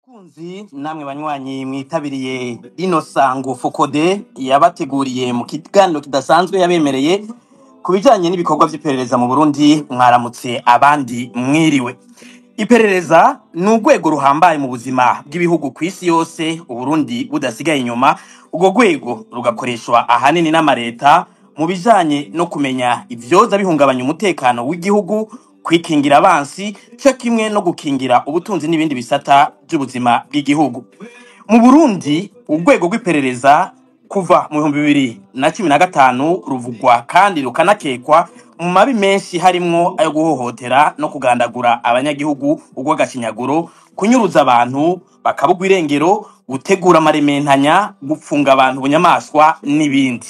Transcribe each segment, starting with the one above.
Kunzi namwe banywanyi mwitabiriye rino sango FOCODE yabateguriye mu kiganiro kidasanzwe yabemereye ku bijanye n'ibikorwa vy'iperereza mu Burundi, mwaramutse abandi mwiriwe. Iperereza ni urwego ruhambaye mu buzima bw'ibihugu kw'isi yose, Uburundi budasigaye inyuma. Urwo rwego rugakoreshwa ahanini n'amareta mu bijanye no kumenya ivyoza bihungabanya umutekano w'igihugu, kwikingira abansi, co kimwe no gukingira ubutunzi n'ibindi bisata by'ubuzima bw'igihugu. Mu Burundi, urwego rw'iperereza kuva mu 2015 ruvugwa kandi rukanakekwa mu mabi menshi, harimwo ayo guhohotera no kugandagura abanyagihugu urw'agashinyaguro, kunyuruza abantu bakabugwa irengero, gutegura amarementanya, gupfunga abantu bunyamaswa n'ibindi.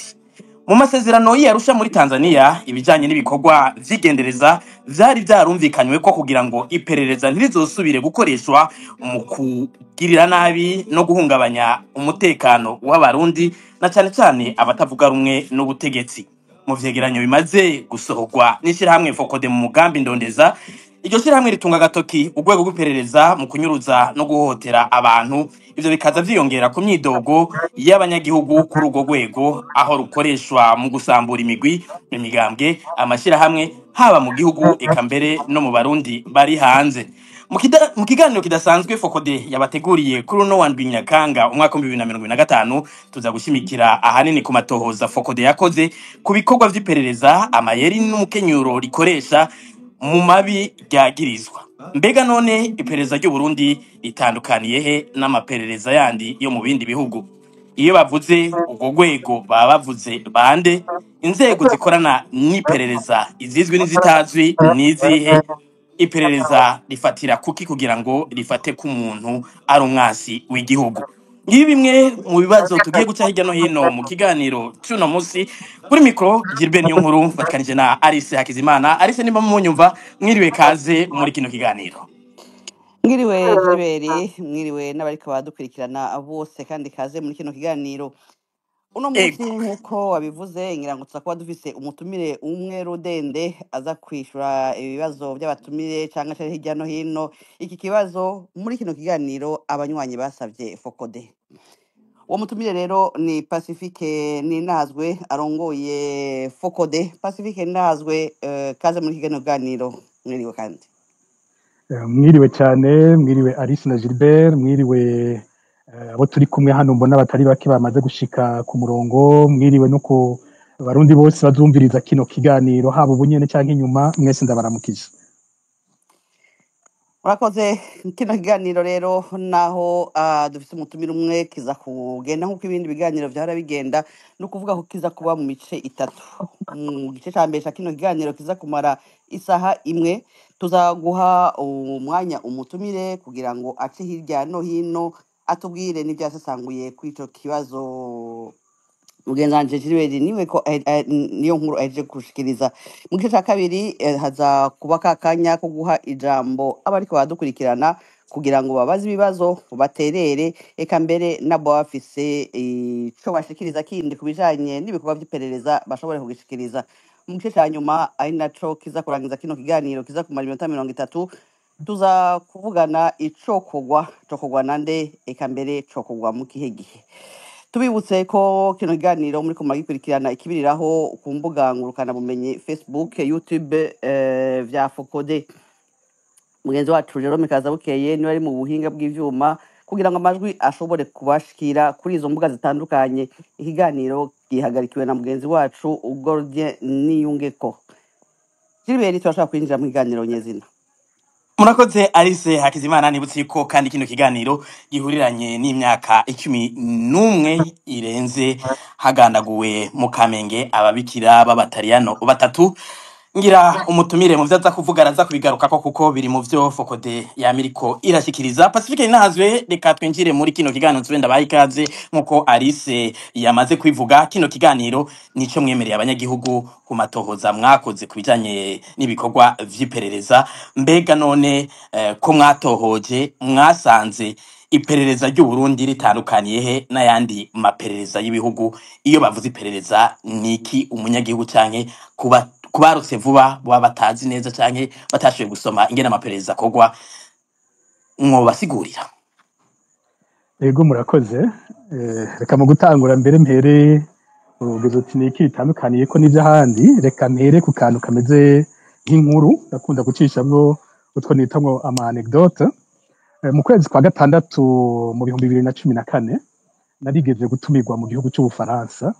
Mu masezerano y'Arusha muri Tanzania, ibijanye n'ibikorwa vy'igendereza vyari vyarumvikanywe ko kugira ngo iperereza ntirizosubire gukoreshwa mu kugirira nabi no guhungabanya umutekano w'Abarundi, na cane cane abatavuga rumwe n'ubutegetsi. Mu vyegeranyo bimaze gusohorwa n'ishirahamwe FOCODE mu mugambi Ndondeza, iryo shirahamwe ritunga agatoki urwego rw'iperereza mu kunyuruza no guhohotera abantu. Ivyo bikaza vyiyongera ku myidogo y'abanyagihugu kuri urwo rwego, aho rukoreshwa mu gusambura imigwi, imigambwe, amashirahamwe, haba mu gihugu eka mbere no mu Barundi bari hanze. Mu kiganiro kidasanzwe FOCODE yabateguriye kuri uno wa ndwi Nyakanga umwaka wa 2025, tuza gushimikira ahanini ku matohoza FOCODE yakoze ku bikorwa vy'iperereza, amayeri n'umukenyuro rikoresha mu mabi ryagirizwa. Mbega none iperereza ry'u Burundi ritandukaniye he n'amaperereza yandi yo mu bindi bihugu? Iyo bavuze urwo rwego baba bavuze bande? Inzego zikorana n'iperereza, izizwi n'izitazwi, n'izihe? Iperereza rifatira kuki kugira ngo rifate ko umuntu ari umwasi w'igihugu? Ngibi bimwe mu bibazo tugiye guca hirya no hino mu kiganiro c'uno munsi. Kuri mikoro, Gilbert Niyonkuru, mfatikanije na Alice Hakizimana. Alice, nimba munyumva, mwiriwe, kaze muri kino kiganiro. Mwiriwe Gilbert, mwiriwe n'abariko baradukurikirana bose, kandi kaze muri kino kiganiro. Uno munsi, nk'uko wabivuze, ngira ngo tuza kuba dufise umutumire umwe rudende aza kwishura ibibazo by'abatumire canke se hirya no hino iki kibazo muri kino kiganiro abanywanyi basavye FOCODE. Uwo mutumire rero ni Pacifique Ninazwe arongoye FOCODE. Pacifique Ninazwe, kaze muri kino kiganiro, mwiriwe kandi. Mwiriwe cyane, mwiriwe Alice na Gilbert, mwiriwe abo turi kumwe hano, mbona batari bake bamaze gushika ku murongo, mwiriwe no ku Barundi bose bazumviriza kino kiganiro, haba ubu nyene canke inyuma, mwese ndabaramukije. Murakoze. Kino kiganiro rero, naho dufise umutumire umwe, kiza kugenda nk'uko ibindi biganiro vyahora bigenda. Ni ukuvuga ko kiza kuba mu mice itatu. Mu gice ca mbere ca kino kiganiro kiza kumara isaha imwe, tuzaguha umwanya umutumire kugira ngo ace hirya no hino atubwire n'ivyo yasesanguye kuri ico kibazo mugenzi wanje Gilbert niwe ko niyo nkuru ahejeje gushikiriza. Mu gice ca kabiri haza kuba kakanya ko guha ijambo abariko baradukurikirana kugira ngo babaze ibibazo, baterere, eka mbere nabo bafise ico bashikiriza kindi ku bijanye n'ibikorwa vy'iperereza bashobore kugishikiriza. Mu gice ca nyuma, ari naco kiza kurangiza kino kiganiro kiza kumara iminota 30, tuza kuvugana icokorwa, cokorwa nande, eka mbere cokorwa mu kihe gihe. Tubibutse ko kino kiganiro muri muragikurikirana ikibiriraho ku mbuga ngurukanabumenyi, Facebook, YouTube vya FOCODE. Mugenzi wacu Jerome Kazabukeye niwe ari mu buhinga bw'ivyuma kugira ngo amajwi ashobore kubashikira kuri izo mbuga zitandukanye. Ikiganiro gihagarikiwe na mugenzi wacu Gordien Niyungeko. Gilbert, turashobora kwinjira mu kiganiro nyezina. Murakoze Alice Hakizimana. Nibutse yuko kandi kino kiganiro gihuriranye n'imyaka 11 irenze hagandaguwe mu Kamenge ababikira b'Abataliyano batatu. Ngira umutumire mu vyo aza kuvuga araza kubigarukako, kuko biri mu vyo FOCODE yamiriko irashikiriza. Pacifique Ninahazwe, reka twinjire muri kino kiganiro. Nsubire ndabaha ikaze. Nkuko Alice yamaze kwivuga, kino kiganiro nico mwemereye abanyagihugu ku matohoza mwakoze ku bijanye n'ibikorwa vy'iperereza. Mbega none ko mwatohoje, mwasanze iperereza ry'u Burundi ritandukaniye he n'ayandi maperereza y'ibihugu? Iyo bavuze iperereza, niki umunyagihugu canke kuba kubarutse vuba baba batazi neza canke batashoboye gusoma ingene amaperereza akorwa mwobasigurira? Ego, murakoze. Reka mu gutangura mbere mpere urugezo uti niki bitandukaniye ko n'ivy'ahandi. Reka mpere ku kantu kameze nk'inkuru ndakunda gucishamwo utwo nitamwo ama anecdote. Mu kwezi kwa gatandatu mu 2014 narigeze gutumirwa mu gihugu c'Ubufaransa,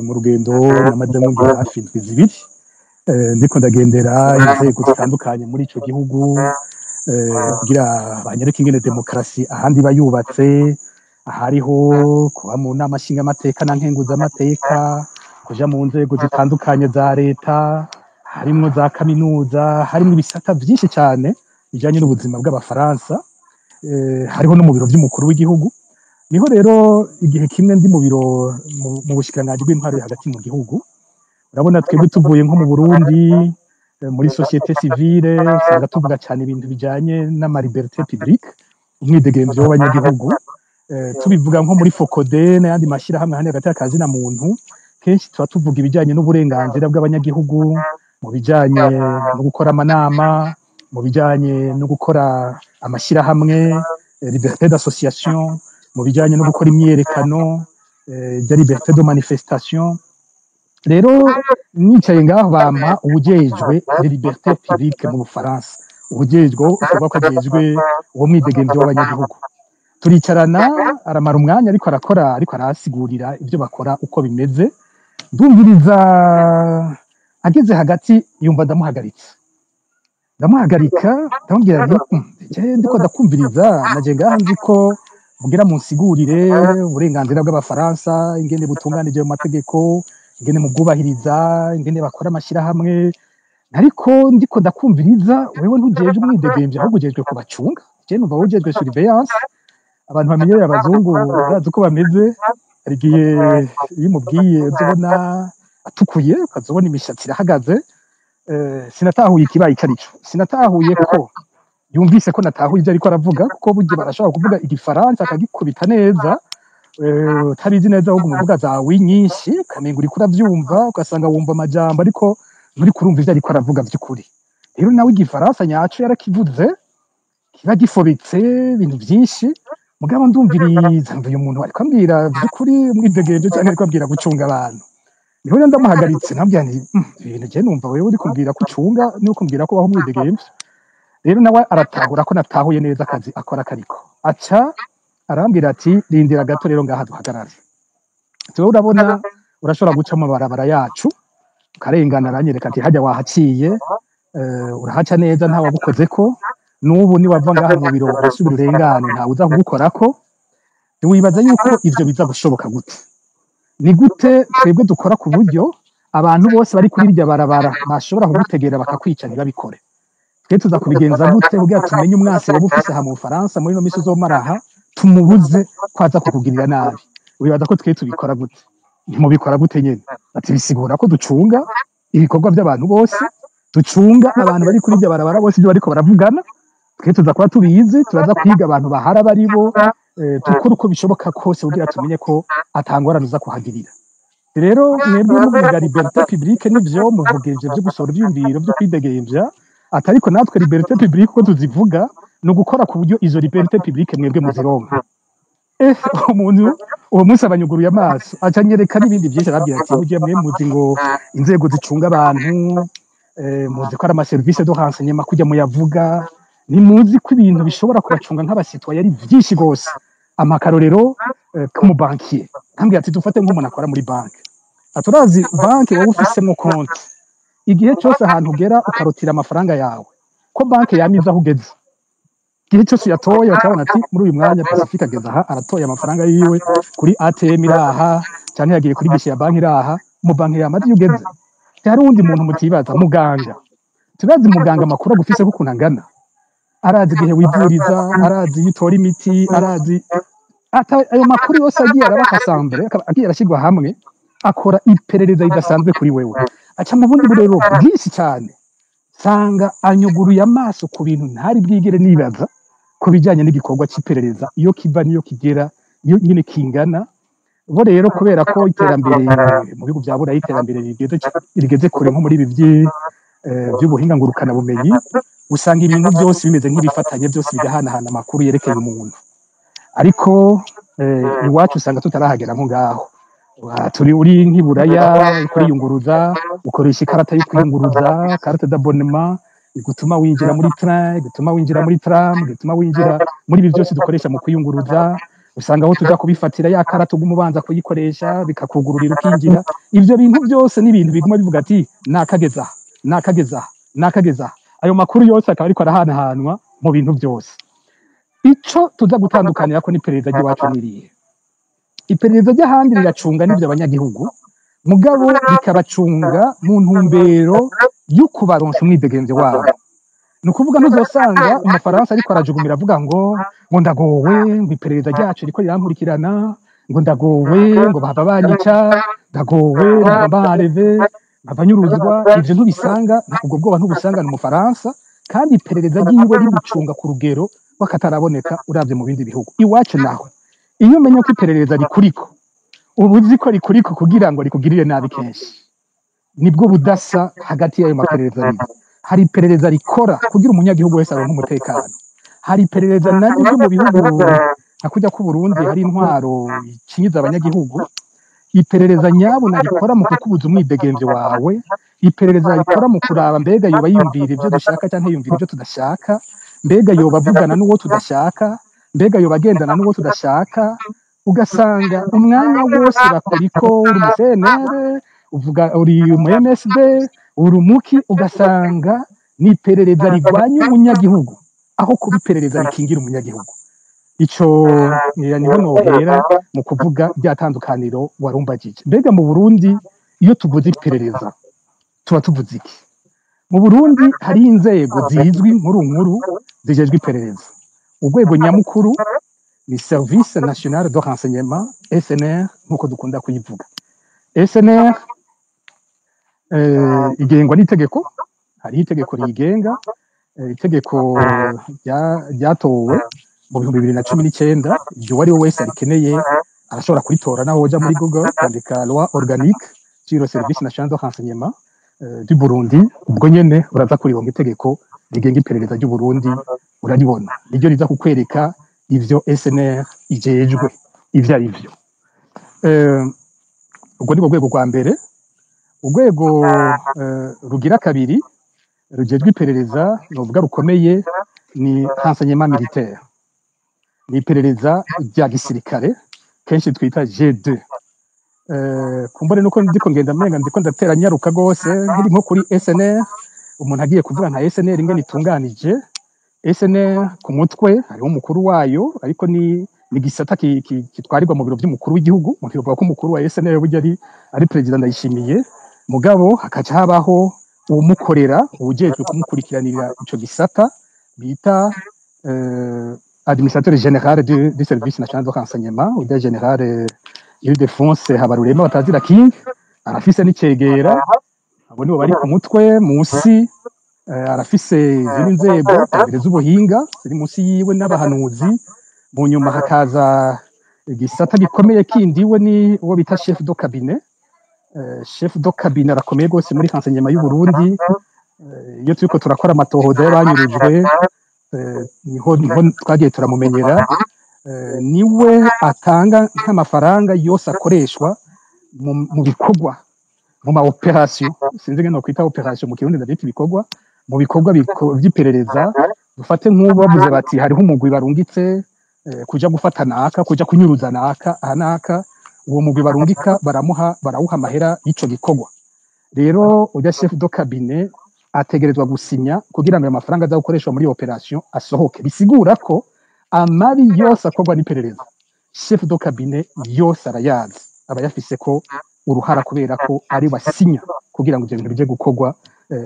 mu rugendo namazemwo ngira hafi indwi 2, ndiko ndagendera inzego zitandukanye muri ico gihugu, kugira banyereke ingene demokarasi ahandi iba yubatse, ahariho kuba mu nama nshingamateka na nkenguzamateka, kuja mu nzego zitandukanye za leta, harimwo za kaminuza, harimwo ibisata vyinshi cane bijanye n'ubuzima bw'Abafaransa, hariho no mu biro vy'umukuru w'igihugu. Niho rero igihe kimwe ndi mu biro mu bushikiranganji bw'intwaro hagati mu gihugu. Urabona twebwe tuvuye nko mu Burundi, muri société civile usanga tuvuga cyane ibintu bijanye n'ama liberté publique, umwidegemvyo w'abanyagihugu. Tubivuga nko muri FOCODE n'ayandi mashyirahamwe ahandi hagati y'akazi na muntu, kenshi tuba tuvuga ibijanye n'uburenganzira bw'abanyagihugu mu bijanye no gukora amanama, mu bijanye no gukora amashyirahamwe, liberté d'association, mu bijanye no gukora imyiyerekano, ya liberté de manifestation. Rero nicaye ngaho bampa uwujejwe les libertés publiques mu Bufaransa, uwujejwe ukuvuga ko ajejwe uwo mwidegemvyo w'abanyagihugu. Turicarana, aramara umwanya ariko arakora, ariko arasigurira ibyo bakora uko bimeze. Ndumviriza, ageze hagati yumva ndamuhagaritse. Ndamuhagarika, ndamubwira nti: "Je ndiko ndakumviriza, naje ngaha nzi ko mugira munsigurire uburenganzira bw'Abafaransa, ingene butunganije mu mategeko, ingene mubwubahiriza, ingene bakora amashyirahamwe, ariko ndiko ndakumviriza wewe ntujejwe umwidegemvyo, ahubwo ujejwe kubacunga. Je numva wowe ujejwe surveillance." Abantu bamenyereye abazungu bazi uko bameze. Hari igihe iyo umubwiye uzobona atukuye, ukazobona imishatsi irahagaze. Sinatahuye ikibaye ico arico. Sinatahuye ko yumvise ko natahuye ivyo ariko aravuga, kuko burya barashobora kuvuga igifaransa akagikubita neza, utabizi neza, ahubwo umuvuga zawe nyinshi ukamenga uriko uravyumva, ugasanga wumva amajambo ariko nturi kurumva ivyo ariko aravuga vy'ukuri. Rero nawe igifaransa nyaco yarakivuze kiba gifobetse ibintu vyinshi. Mugabo ndumviriza, mva uyu muntu ariko ambwira vy'ukuri umwidegemvyo canke ariko ambwira gucunga abantu? Niho rero ndamuhagaritse, nabwira nti: Ibintu je numva wewe uri kumbwira ko ucunga ni kumbwira ko baho umwidegemvyo." Rero nawe aratahura ko natahuye neza akazi akora kariko. Aca arambwira ati: "Rindira gato rero ngaha duhagarare. Tuwe urabona urashobora guca mu barabara yacu ukarengana." Aranyereka ati: "Hajya wahaciye, urahaca neza, nta wagukozeko. N'ubu niwava ngaha mu biro urasubira urengane, ntawe uza kugukorako. Ntiwibaza yuko ivyo biza gushoboka gute? Ni gute twebwe dukora ku buryo abantu bose bari kuri irya barabara bashobora kugutegera bakakwica ntibabikore? Twe tuza kubigenza gute kugira tumenye umwasi waba ufise aha mu Bufaransa muri ino misi uzomara aha, tumubuze ko aza kukugirira nabi? Wibaza ko twe tubikora gute? Ntimubikora gute nyene?" Ati: "Bisigura ko ducunga ibikorwa by'abantu bose, ducunga abantu bari kuri irya barabara bose, ibyo bariko baravugana twe tuza kuba tubizi. Turaza kwiga abantu bahara baribo, dukora uko bishoboka kose kugira tumenye ko atangorane uza kuhagirira. Rero mwebwe muvuga liberté publique, nivyo muvuga ivyo vyo gusohora ivyiyumviro, vyo kwidegemvya, atariko natwe liberté publique uko tuzivuga ni ugukora ku buryo izo liberté publique mwebwe muzironka." Umuntu uwo munsi abanyuguruye amaso, aca anyereka n'ibindi byinshi. Arabwira ati: "Burya mwe muzi ngo inzego zicunga abantu, muzi ko ari ama service de renseignement, kujya muyavuga, ntimuzi ko ibintu bishobora kubacunga nk'aba citoyen ari byinshi rwose." Amakarorero k'umu banquier, nkambwira ati: "Dufate nk'umuntu akora muri banki, aturazi banki wowe ufisemo konti, igihe cyose ahantu ugera ukarotira amafaranga yawe, ko banki yamize aho ugeze. Igihe cyose uyatoye bakabona ati muri uyu mwanya Pacifique ageze aha, aratoye amafaranga yiwe kuri ATM iraha, cyangwa yagiye kuri guichet ya banki iraha. Mu banki yamaze iyo ugeze. Hari uwundi muntu mutibaza, muganga. Turazi muganga amakuru agufise k'ukuntu angana. Arazi igihe wivuriza, arazi iyo utora imiti, arazi ayo makuru yose agiye araba assemblé, agiye arashyirwa hamwe, akora iperereza ridasanzwe kuri wewe." Aca mu bundi burero bwinshi cyane, sanga anyuguruye amaso ku bintu ntari bwigere nibaza ku bijyanye n'igikorwa cy'iperereza, iyo kiva n'iyo kigera, iyo nyine kingana. Bo rero kubera ko iterambere mu bihugu bya Burayi, iterambere rigeze kure nko muri ibi by'ubuhinga ngurukanabumenyi, usanga ibintu byose bimeze nk'ibifatanye, byose bigahanahana amakuru yerekeye umuntu. Ariko iwacu usanga tutarahagera nko ngaho. Turi uri nk'iburaya kuriyunguruza, ukoresha ikarata yo kwiyunguruza, carte d'abonnement igutuma winjira muri train, igutuma winjira muri tram, igutuma winjira muri ibi byose dukoresha mu kwiyunguruza. Usanga aho tuja kubifatira ya karata uguma ubanza kuyikoresha, bikakugururira ukinjira. Ivyo bintu byose ni ibintu biguma bivuga ati nakageza aha, nakageza aha, nakageza aha. Ayo makuru yose akaba ariko arahanahanwa mu bintu byose. Ico tuza gutandukanira ko n'iperereza ry'iwacu nirihe? Iperereza ry'ahandi riracunga n'ivyo abanyagihugu, mugabo rikabacunga mu ntumbero yo kubaronsa umwidegemvyo wabo. Ni ukuvuga, ntuzosanga Umufaransa ariko arajugumira avuga ngo ndagowe, ngo iperereza ryacu riko rirankurikirana, ngo ndagowe, ngo bahava banyica, ndagowe, nkaba bareve, nkava nyuruzwa. Ivyo ntubisanga, ubwo bwoba ntubusanga ni Umufaransa, kandi iperereza ryiwe rimucunga ku rugero rw'akataraboneka uravye mu bindi bihugu. Iwacu naho, iyo umenya ko iperereza rikuriko, uba uzi ko rikuriko kugira ngo rikugirire nabi. Kenshi nibwo budasa hagati y'ayo maperereza abiri. Hari iperereza rikora kugira umunyagihugu wese aronke umutekano, hari iperereza naryo ryo mu bihugu nka kurya k'u Burundi hari intwaro ikinyiza abanyagihugu, iperereza nyabuna rikora mu kukubuza umwidegemvyo wawe, iperereza rikora mu kuraba mbega yoba yiyumvira ibyo dushaka cyangwa yiyumvira ibyo tudashaka, mbega yoba avugana n'uwo tudashaka, mbega yoba agendana n'uwo tudashaka. Ugasanga umwanya wose bakuriko, uri umu CNL, uvuga uri umu MSD, uri umuki, ugasanga ni iperereza rigwanya umunyagihugu aho kuba iperereza rikingira umunyagihugu. Ico niho nohera mu kuvuga rya tandukaniro warumbagije. Mbega mu Burundi iyo tuvuze iperereza tuba tuvuze iki? Mu Burundi hari inzego zizwi nkuru nkuru zijejwe iperereza. Urwego nyamukuru ni Service National de Renseignement, SNR nkuko dukunda kuyivuga. SNR igengwa n'itegeko, hariho itegeko riyigenga, itegeko ryatowe mu 2019. Ibyo uwo ari we wese arikeneye arashobora kuritora, naho woja muri Google kwandika "loi organique sur le Service national de renseignement du Burundi", ubwo nyene uraza kuribonga. Itegeko rigenga iperereza ry'u Burundi uraribona, niryo riza kukwereka ivyo SNR ijejwe ivyo ari vyo. Ubwo ni rwego rwa mbere. Urwego rugira kabiri rujejwe iperereza novuga rukomeye ni renseignement militaire, ni iperereza rya gisirikare kenshi twita G2. Kumbure nuko ndiko ngenda menga ndiko ndatera nyaruka gose, nkiri nko kuri SNR. Umuntu agiye kuvuga nka SNR ingene itunganije, SNR ku mutwe hariho umukuru wayo, ariko ni gisata kitwarirwa mu biro by'umukuru w'igihugu. Umuntu yovuga ko umukuru wa SNR burya ari Perezida Ndayishimiye, mugabo hakaca habaho uwumukorera, uwujejwe kumukurikiranira ico gisata bita administrateur général du Service national de renseignement, uja général Ildefonse Habarurema batazira King. Arafise n'icegera, abo nibo bari ku mutwe. Munsi arafise izindi nzego zibiri z'ubuhinga ziri munsi yiwe n'abahanuzi. Mu nyuma hakaza igisata gikomeye kindi, we ni uwo bita chef de cabinet. Chef de cabinet arakomeye rwose muri renseignement y'u Burundi. Iyo turiko turakora amatohoza y'abanyurujwe, niho twagiye turamumenyera. Niwe atanga nk'amafaranga yose akoreshwa mu bikorwa, mu ma opération, sinzi ngene nokwita opération mu Kirundi, ndavyita ibikorwa, mu bikorwa vy'iperereza. Dufate nk'ubu bavuze bati hariho umugwi barungitse kuja gufata naka, kuja kunyuruza naka aha naka, uwo mugwi barungika baramuha, barawuha amahera y'ico gikorwa. Rero uja chef de cabinet ategerezwa gusinya kugira ngo ayo mafaranga aza gukoreshwa muri opération asohoke. Bisigura ko amabi yose akorwa n'iperereza, chef de cabinet yose arayazi, aba yafise ko uruhara, kubera ko ari wasinya kugira ngo ivyo bintu bije gukorwa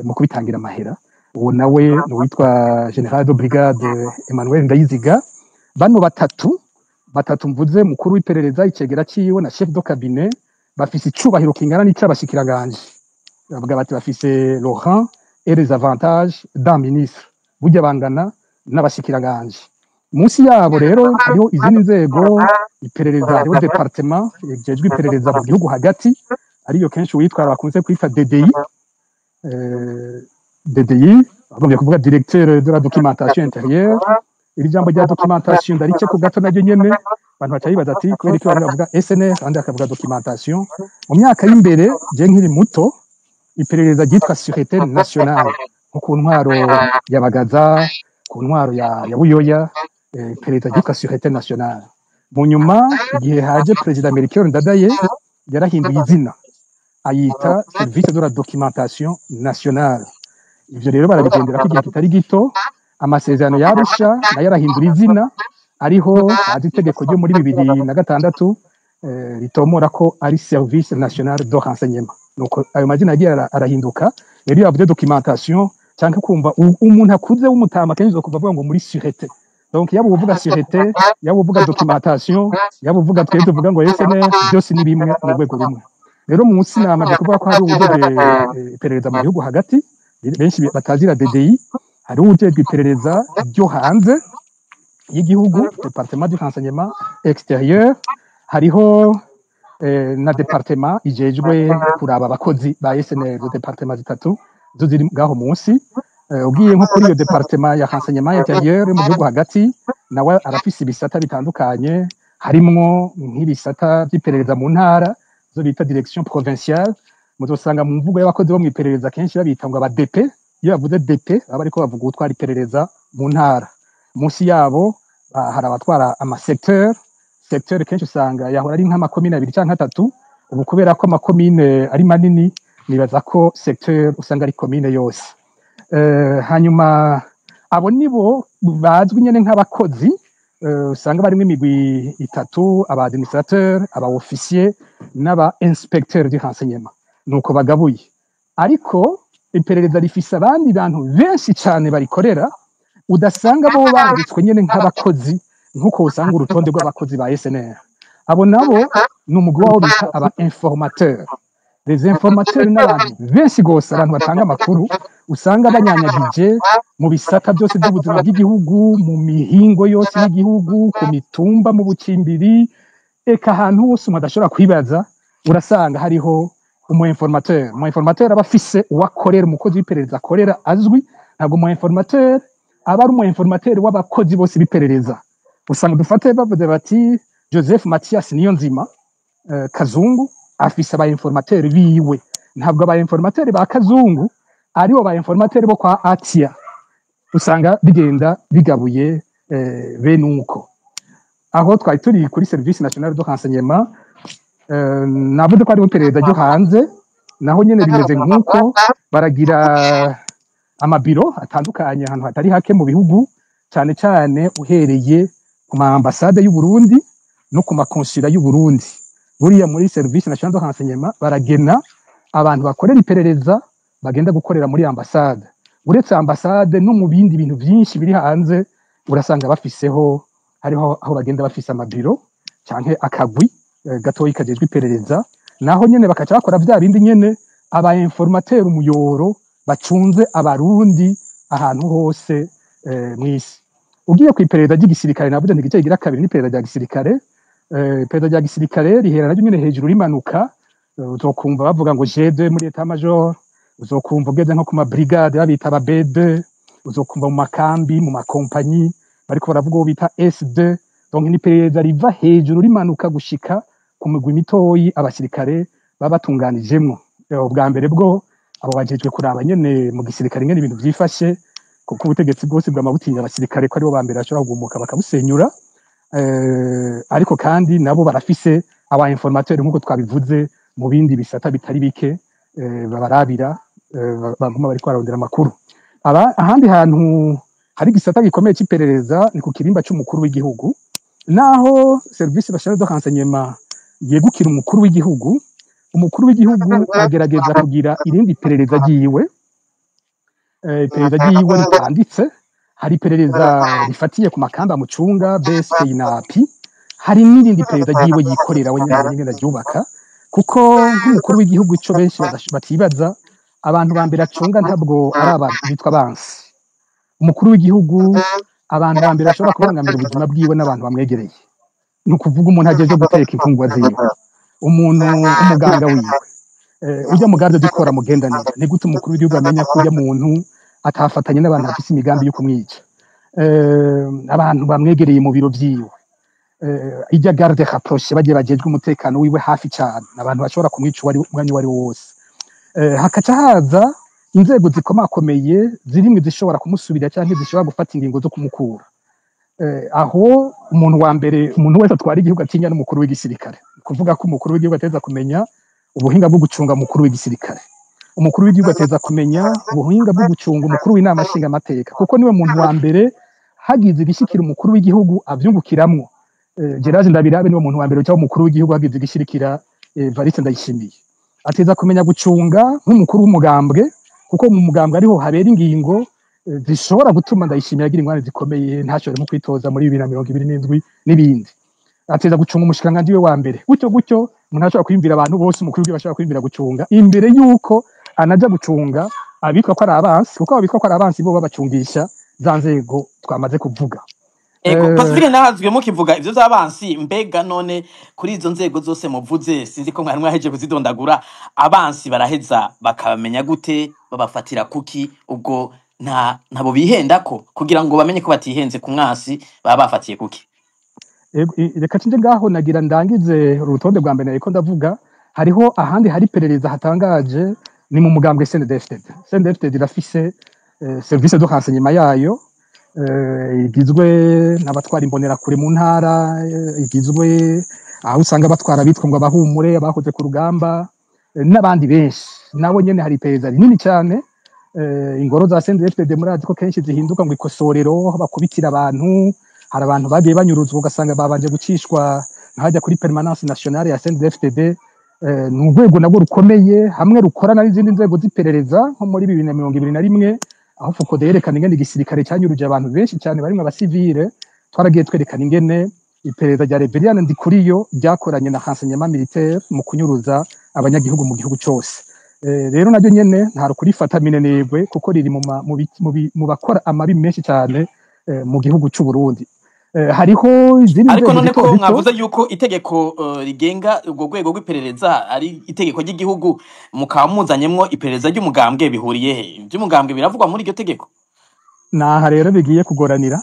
mu kubitangira amahera. Uwo nawe ni uwitwa général de brigade Emmanuel Ndayiziga. Bano batatu mvuze, mukuru w'iperereza, icegera ciwe na chef de cabinet, bafise icubahiro kingana n'ic'abashikiranganje. Bavuga bati bafise le rang et les avantages d'un ministre, burya bangana n'abashikiranganje. Munsi yabo rero hariho izindi nzego. Iperereza, hariho département ijejwe iperereza mu gihugu hagati, ariyo kenshi uwitwara bakunze kwita DDI. DDI bagombye kuvuga directeur de la documentation intérieure. Iri jambo rya documentation ndarice ku gato, naryo nyene abantu baca bibaza ati kubera iki bamwe bavuga SNR, abandi bakavuga documentation. Mu myaka y'imbere, je nkiri muto, iperereza ryitwa Sûreté Nationale, nko ku ntwaro ya Bagaza, ku ntwaro ya Buyoya, iperereza ryitwa Sûreté Nationale. Mu nyuma, igihe haje Perezida Melchior Ndadaye, yarahinduye izina, ayita Service de la Documentation Nationale. Ivyo rero barabigendera ko igihe kitari gito. Amasezerano y'Arusha nayo arahindura izina, ariho haza itegeko ryo muri 2006 ritomora ko ari Service National de Renseignement. Nuko ayo mazina yagiye arahinduka. Rero iyo bavuze documentation cyangwa kumva umuntu akuze w'umutama, kenshi uzokumva avuga ngo muri sûreté. Donc yaba uvuga sûreté, yaba uvuga documentation, yaba uvuga twe tuvuga ngo SNR, byose ni bimwe mu rwego rumwe. Rero munsi namaze kuvuga ko hari uwujejwe iperereza mu gihugu hagati, benshi batazira DDI, hari uwujejwe iperereza ryo hanze y'igihugu, Département du Renseignement Extérieur, hariho na département ijejwe kuraba abakozi ba SNR. Izo département zitatu zo ziri ngaho munsi. Ugiye nko kuri iyo département ya renseignement intérieur yo mu gihugu hagati, nawe arafise ibisata bitandukanye, harimwo nk'ibisata vy'iperereza mu ntara, zo bita direction provinciale. Muzosanga mu mvugo y'abakozi bo mw'iperereza kenshi babita ngo aba DP. Iyo bavuze DP, baba bariko bavuga uwutwara iperereza mu ntara. Munsi yabo hari abatwara amasecteur. Secteur kenshi usanga yahora ari nk'amakomine abiri canke atatu. Ubu kubera ko amakomine ari manini, nibaza ko secteur usanga ari komine yose. Hanyuma abo nibo bazwi nyene nk'abakozi, usanga barimwo imigwi itatu: aba administrateur, aba officier n'aba inspecteur du renseignement. Nuko bagabuye. Ariko iperereza rifise abandi bantu benshi cane barikorera, udasanga bo banditswe nyene nk'abakozi nk'uko usanga urutonde rw'abakozi ba SNR. Abo nabo ni umugwi wabo bita aba informateur. Les informateurs n'abantu benshi gose, abantu batanga amakuru, usanga banyanyagije mu bisata byose by'ubuzima bw'igihugu, mu mihingo yose y'igihugu, ku mitumba, mu bucimbiri, eka ahantu hose umuntu adashobora kwibaza urasanga hariho umu informateur. Umu informateur aba afise uwo akorera, umukozi w'iperereza akorera azwi. Ntabwo umu informateur aba ari umu informateur w'abakozi bose b'iperereza. Usanga dufate bavuze bati Joseph Mathias Niyonzima, Kazungu afise aba informateur biwe. Ntabwo aba informateur ba Kazungu aribo ba informateur bo kwa Atia. Usanga bigenda bigabuye bene uko. Aho twari turi kuri Service National de Renseignement, navuze ko ari iperereza ryo hanze. Naho nyene bimeze nk'uko, baragira amabiro atandukanye ahantu hatari hake mu bihugu, cyane cyane uhereye ku ma ambasade y'u Burundi no ku makonsula y'u Burundi. Buriya muri Service National de Renseignement baragena abantu bakorera iperereza bagenda gukorera muri ambasade. Uretse ambasade, no mu bindi bintu byinshi biri hanze urasanga bafiseho, hariho aho bagenda bafise amabiro canke akagwi gatoyi kajejwe iperereza. Naho nyene bakaca bakora vya bindi nyene, aba informateur umuyoro bacunze abarundi ahantu hose mw'isi. Ugiye ku iperereza ry'igisirikare, navuze nti igice kigira kabiri n'iperereza rya gisirikare. Iperereza rya gisirikare rihera naryo nyene hejuru rimanuka. Uzokumva bavuga ngo G2 muri état major, uzokumva ugeze nko ku ma brigade babita aba B2, uzokumva mu makambi, mu makompanyi bariko baravuga uwo bita S2. Donc ni iperereza riva hejuru rimanuka gushika ku migwi mitoyi abasirikare baba batunganijemwo. Ubwa mbere bwo abo bajejwe kuraba nyene mu gisirikare ingene ibintu vyifashe, kuko ubutegetsi bwose bwama butinya abasirikare ko aribo ba mbere bashobora kugumuka bakabusenyura. Ariko kandi nabo barafise aba informateur nk'uko twabivuze mu bindi bisata bitari bike, babarabira, baguma bariko bararondera amakuru. Aba ahandi hantu hari igisata gikomeye c'iperereza ni ku kirimba c'umukuru w'igihugu. Naho Service National de Renseignement yegukira umukuru w'igihugu, umukuru w'igihugu agerageza kugira irindi perereza ryiwe, iperereza ryiwe ritanditse. Hari iperereza rifatiye ku makamba mucunga, BSPI na API, hari n'irindi perereza ryiwe yikorera we nyene nyene aryubaka, kuko nk'umukuru w'igihugu, ico benshi batibaza, abantu ba mbere acunga ntabwo ari abantu bitwa bansi. Umukuru w'igihugu, abantu ba mbere bashobora kubangamira ubuzima bwiwe n'abantu bamwegereye, ni ukuvuga umuntu ageze guteka imfungwa ziwe, umuntu umuganga wiwe, ujya mugarde dukora mugendanira. Ni gute umukuru w'igihugu amenya ko ujya muntu atafatanye n'abantu bafise imigambi yo kumwica? abantu bamwegereye mu biro vyiwe, ijya garde rapprochée, bagiye bajejwe umutekano wiwe hafi cyane, abantu bashobora kumwica uwari umwanya uwo ari wo wose. Hakaca haza inzego zikomakomeye zirimwe zishobora kumusubira cyangwa zishobora gufata ingingo zo kumukura. Aho umuntu wa mbere umuntu wese atwara igihugu atinya n'umukuru w'igisirikare. Kuvuga ko umukuru w'igihugu ateza kumenya ubuhinga bwo gucunga umukuru w'igisirikare, umukuru w'igihugu ateza kumenya ubuhinga bwo gucunga umukuru w'inama nshingamateka, kuko niwe muntu wa mbere hagize igishikira umukuru w'igihugu avyungukiramwo. Gerard Ndabirabe niwe muntu wa mbere cyangwa umukuru w'igihugu hagize igishirikira Evariste Ndayishimiye. Ateza kumenya gucunga nk'umukuru w'umugambwe, kuko mu mugambwe ariho habera ingingo zishobora gutuma Ndayishimiye agira ingorane zikomeye, ntashobore nko kwitoza muri 2027 n'ibindi. Ateza gucunga umushikiranganji we wa mbere, gutyo gutyo. Umuntu ashobora kwiyumvira abantu bose umukuru w'igihugu ashobora kwiyumvira gucunga imbere y'uko anaja gucunga abitwa ko ari abansi, kuko abitwa ko ari abansi bo babacungisha za nzego twamaze kuvuga. Ego, Pacifique nahazwe mukivuga ivyo vy'abansi. Mbega none kuri izo nzego zose muvuze, sinzi ko mwari mwaheje kuzidondagura, abansi baraheza bakabamenya gute? Babafatira kuki? Ubwo nta ntabo bihendako kugira ngo bamenye ko batihenze ku mwansi baba bafatiye kuki? Ego, reka nje ngaho nagira ndangize urutonde rwa mbere nariko ndavuga. Hariho ahandi hari iperereza hatangaje, ni mu mugambwe CNDD-FDD. CNDD-FDD irafise service de renseignement yayo, igizwe n'abatwara imbonerakure mu ntara, igizwe aho usanga batwara abitwa ngo abahumure, abahoze ku rugamba, n'abandi benshi. Nabo nyene hari iperereza rinini cyane. Ingoro za CNDD-FDD murazi ko kenshi zihinduka ngo ikosorero, aho bakubitira abantu. Hari abantu bagiye banyuruzwa, ugasanga babanje gucishwa nkajya kuri permanence nationale ya CNDD-FDD. Ni urwego nabwo rukomeye, hamwe rukorana n'izindi nzego z'iperereza, nko muri 2021 aho FOCODE yerekana ingene igisirikare cyanyuruje abantu benshi cyane barimwo abasivile. Twaragiye twerekana ingene iperereza rya Reverien Ndikuriyo ryakoranye na renseignement militaire mu kunyuruza abanyagihugu mu gihugu cyose. Rero naryo nyene nta rukurifata minenegwe, kuko riri mu ma- mu bi- mu bi- mu bakora amabi menshi cyane mu gihugu cy'u Burundi. Hariho izindi Ariko nzego none zito ko zito. mwavuze yuko itegeko rigenga urwo rwego rw'iperereza ari itegeko ry'igihugu, mukaba muzanyemwo iperereza ry'umugambwe, bihuriye he? Ivy'umugambwe biravugwa muri iryo tegeko? Naha rero bigiye kugoranira.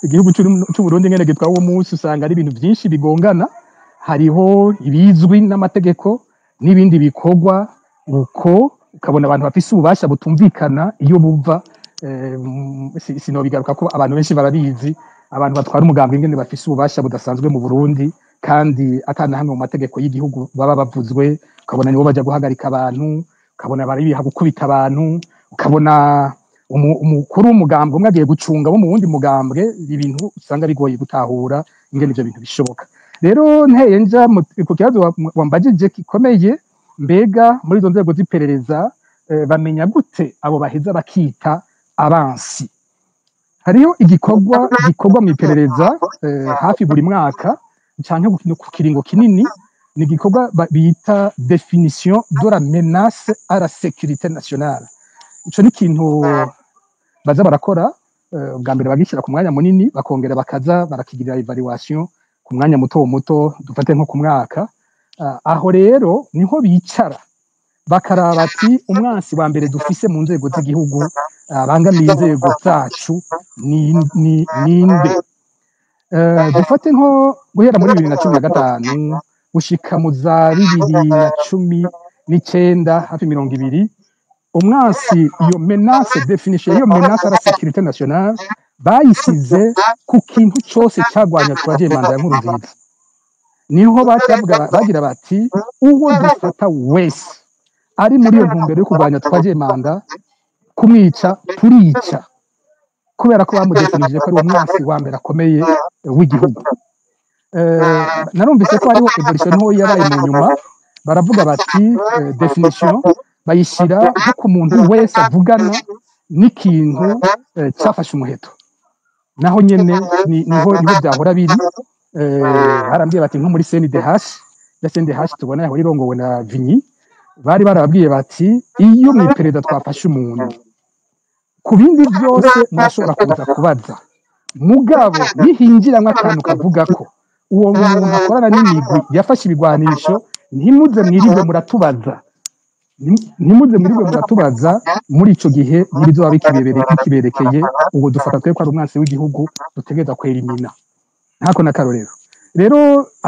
Igihugu c'u Burundi ngene gitwa uwo munsi, usanga ari ibintu byinshi bigongana. Hariho ibizwi n'amategeko n'ibindi bikorwa uko, ukabona abantu bafise ububasha butumvikana iyo buva. Sinobigaruka ko abantu benshi barabizi, abantu batwara umugambi ingene bafise ububasha budasanzwe mu Burundi, kandi atana hamwe mu mategeko y'igihugu baba bavuzwe. Ukabona nibo baja guhagarika abantu, ukabona baribiha gukubita abantu, ukabona umukuru w'umugambwe umwe agiye gucunga bo mu wundi mugambwe, ibintu usanga bigoye gutahura ingene ivyo bintu bishoboka. Rero nteye nja ku kibazo wambajije gikomeye: mbega muri izo nzego z'iperereza bamenya gute abo baheza bakita abansi? Hariho igikorwa gikorwa mu iperereza hafi buri mwaka canke ku kiringo kinini, ni igikorwa bita définition de la menace à la sécurité nationale. Ico ni ikintu baza barakora, bwa mbere bagishyira ku mwanya munini, bakongera bakaza barakigirira évaluation ku mwanya muto muto, dufate nko ku mwaka. Aho rero niho bicara bakaraba ati umwansi wa mbere dufise mu nzego z'igihugu abangamiye inzego zacu ni ninde? Dufate nko guhera muri 2015 gushika mu za 2019, hafi 20, umwansi, iyo menace, définition iyo menace à la sécurité nationale bayisize ku kintu cose cagwanya troisième mandat ya Nkurunziza. Niho bacavuga bagira bati uwo dufata wese ari muri iyo ntumbero yo kurwanya troisième mandat, kumwica turica, kubera ko bamudefinije ko ari umwansi wa mbere akomeye w'igihugu. Narumvise ko hariho évolution ntoya yabaye mu nyuma, baravuga bati définition bayishyira nko ku muntu wese avugana n'ikintu cyafashe umuheto. Naho nyene niho byahora biri. Barambwiye bati nko muri CNDH ya CNDH tubona yahora irongowe na Vinyi, bari barababwiye bati iyo mu iperereza twafashe umuntu, ku bindi byose murashobora kuza kubaza, mugabo nihinjiramwo akantu kavuga ko uwo muntu akorana n'imigwi yafashe ibigwanisho, ntimuze mwirinde muratubaza. Ntimuze murirwe muratubaza muri ico gihe ntibizoba bikiberekeye. Ubwo dufata twe ko ari umwansi w'igihugu dutegereza kwerimina ntako n'akarorero. Rero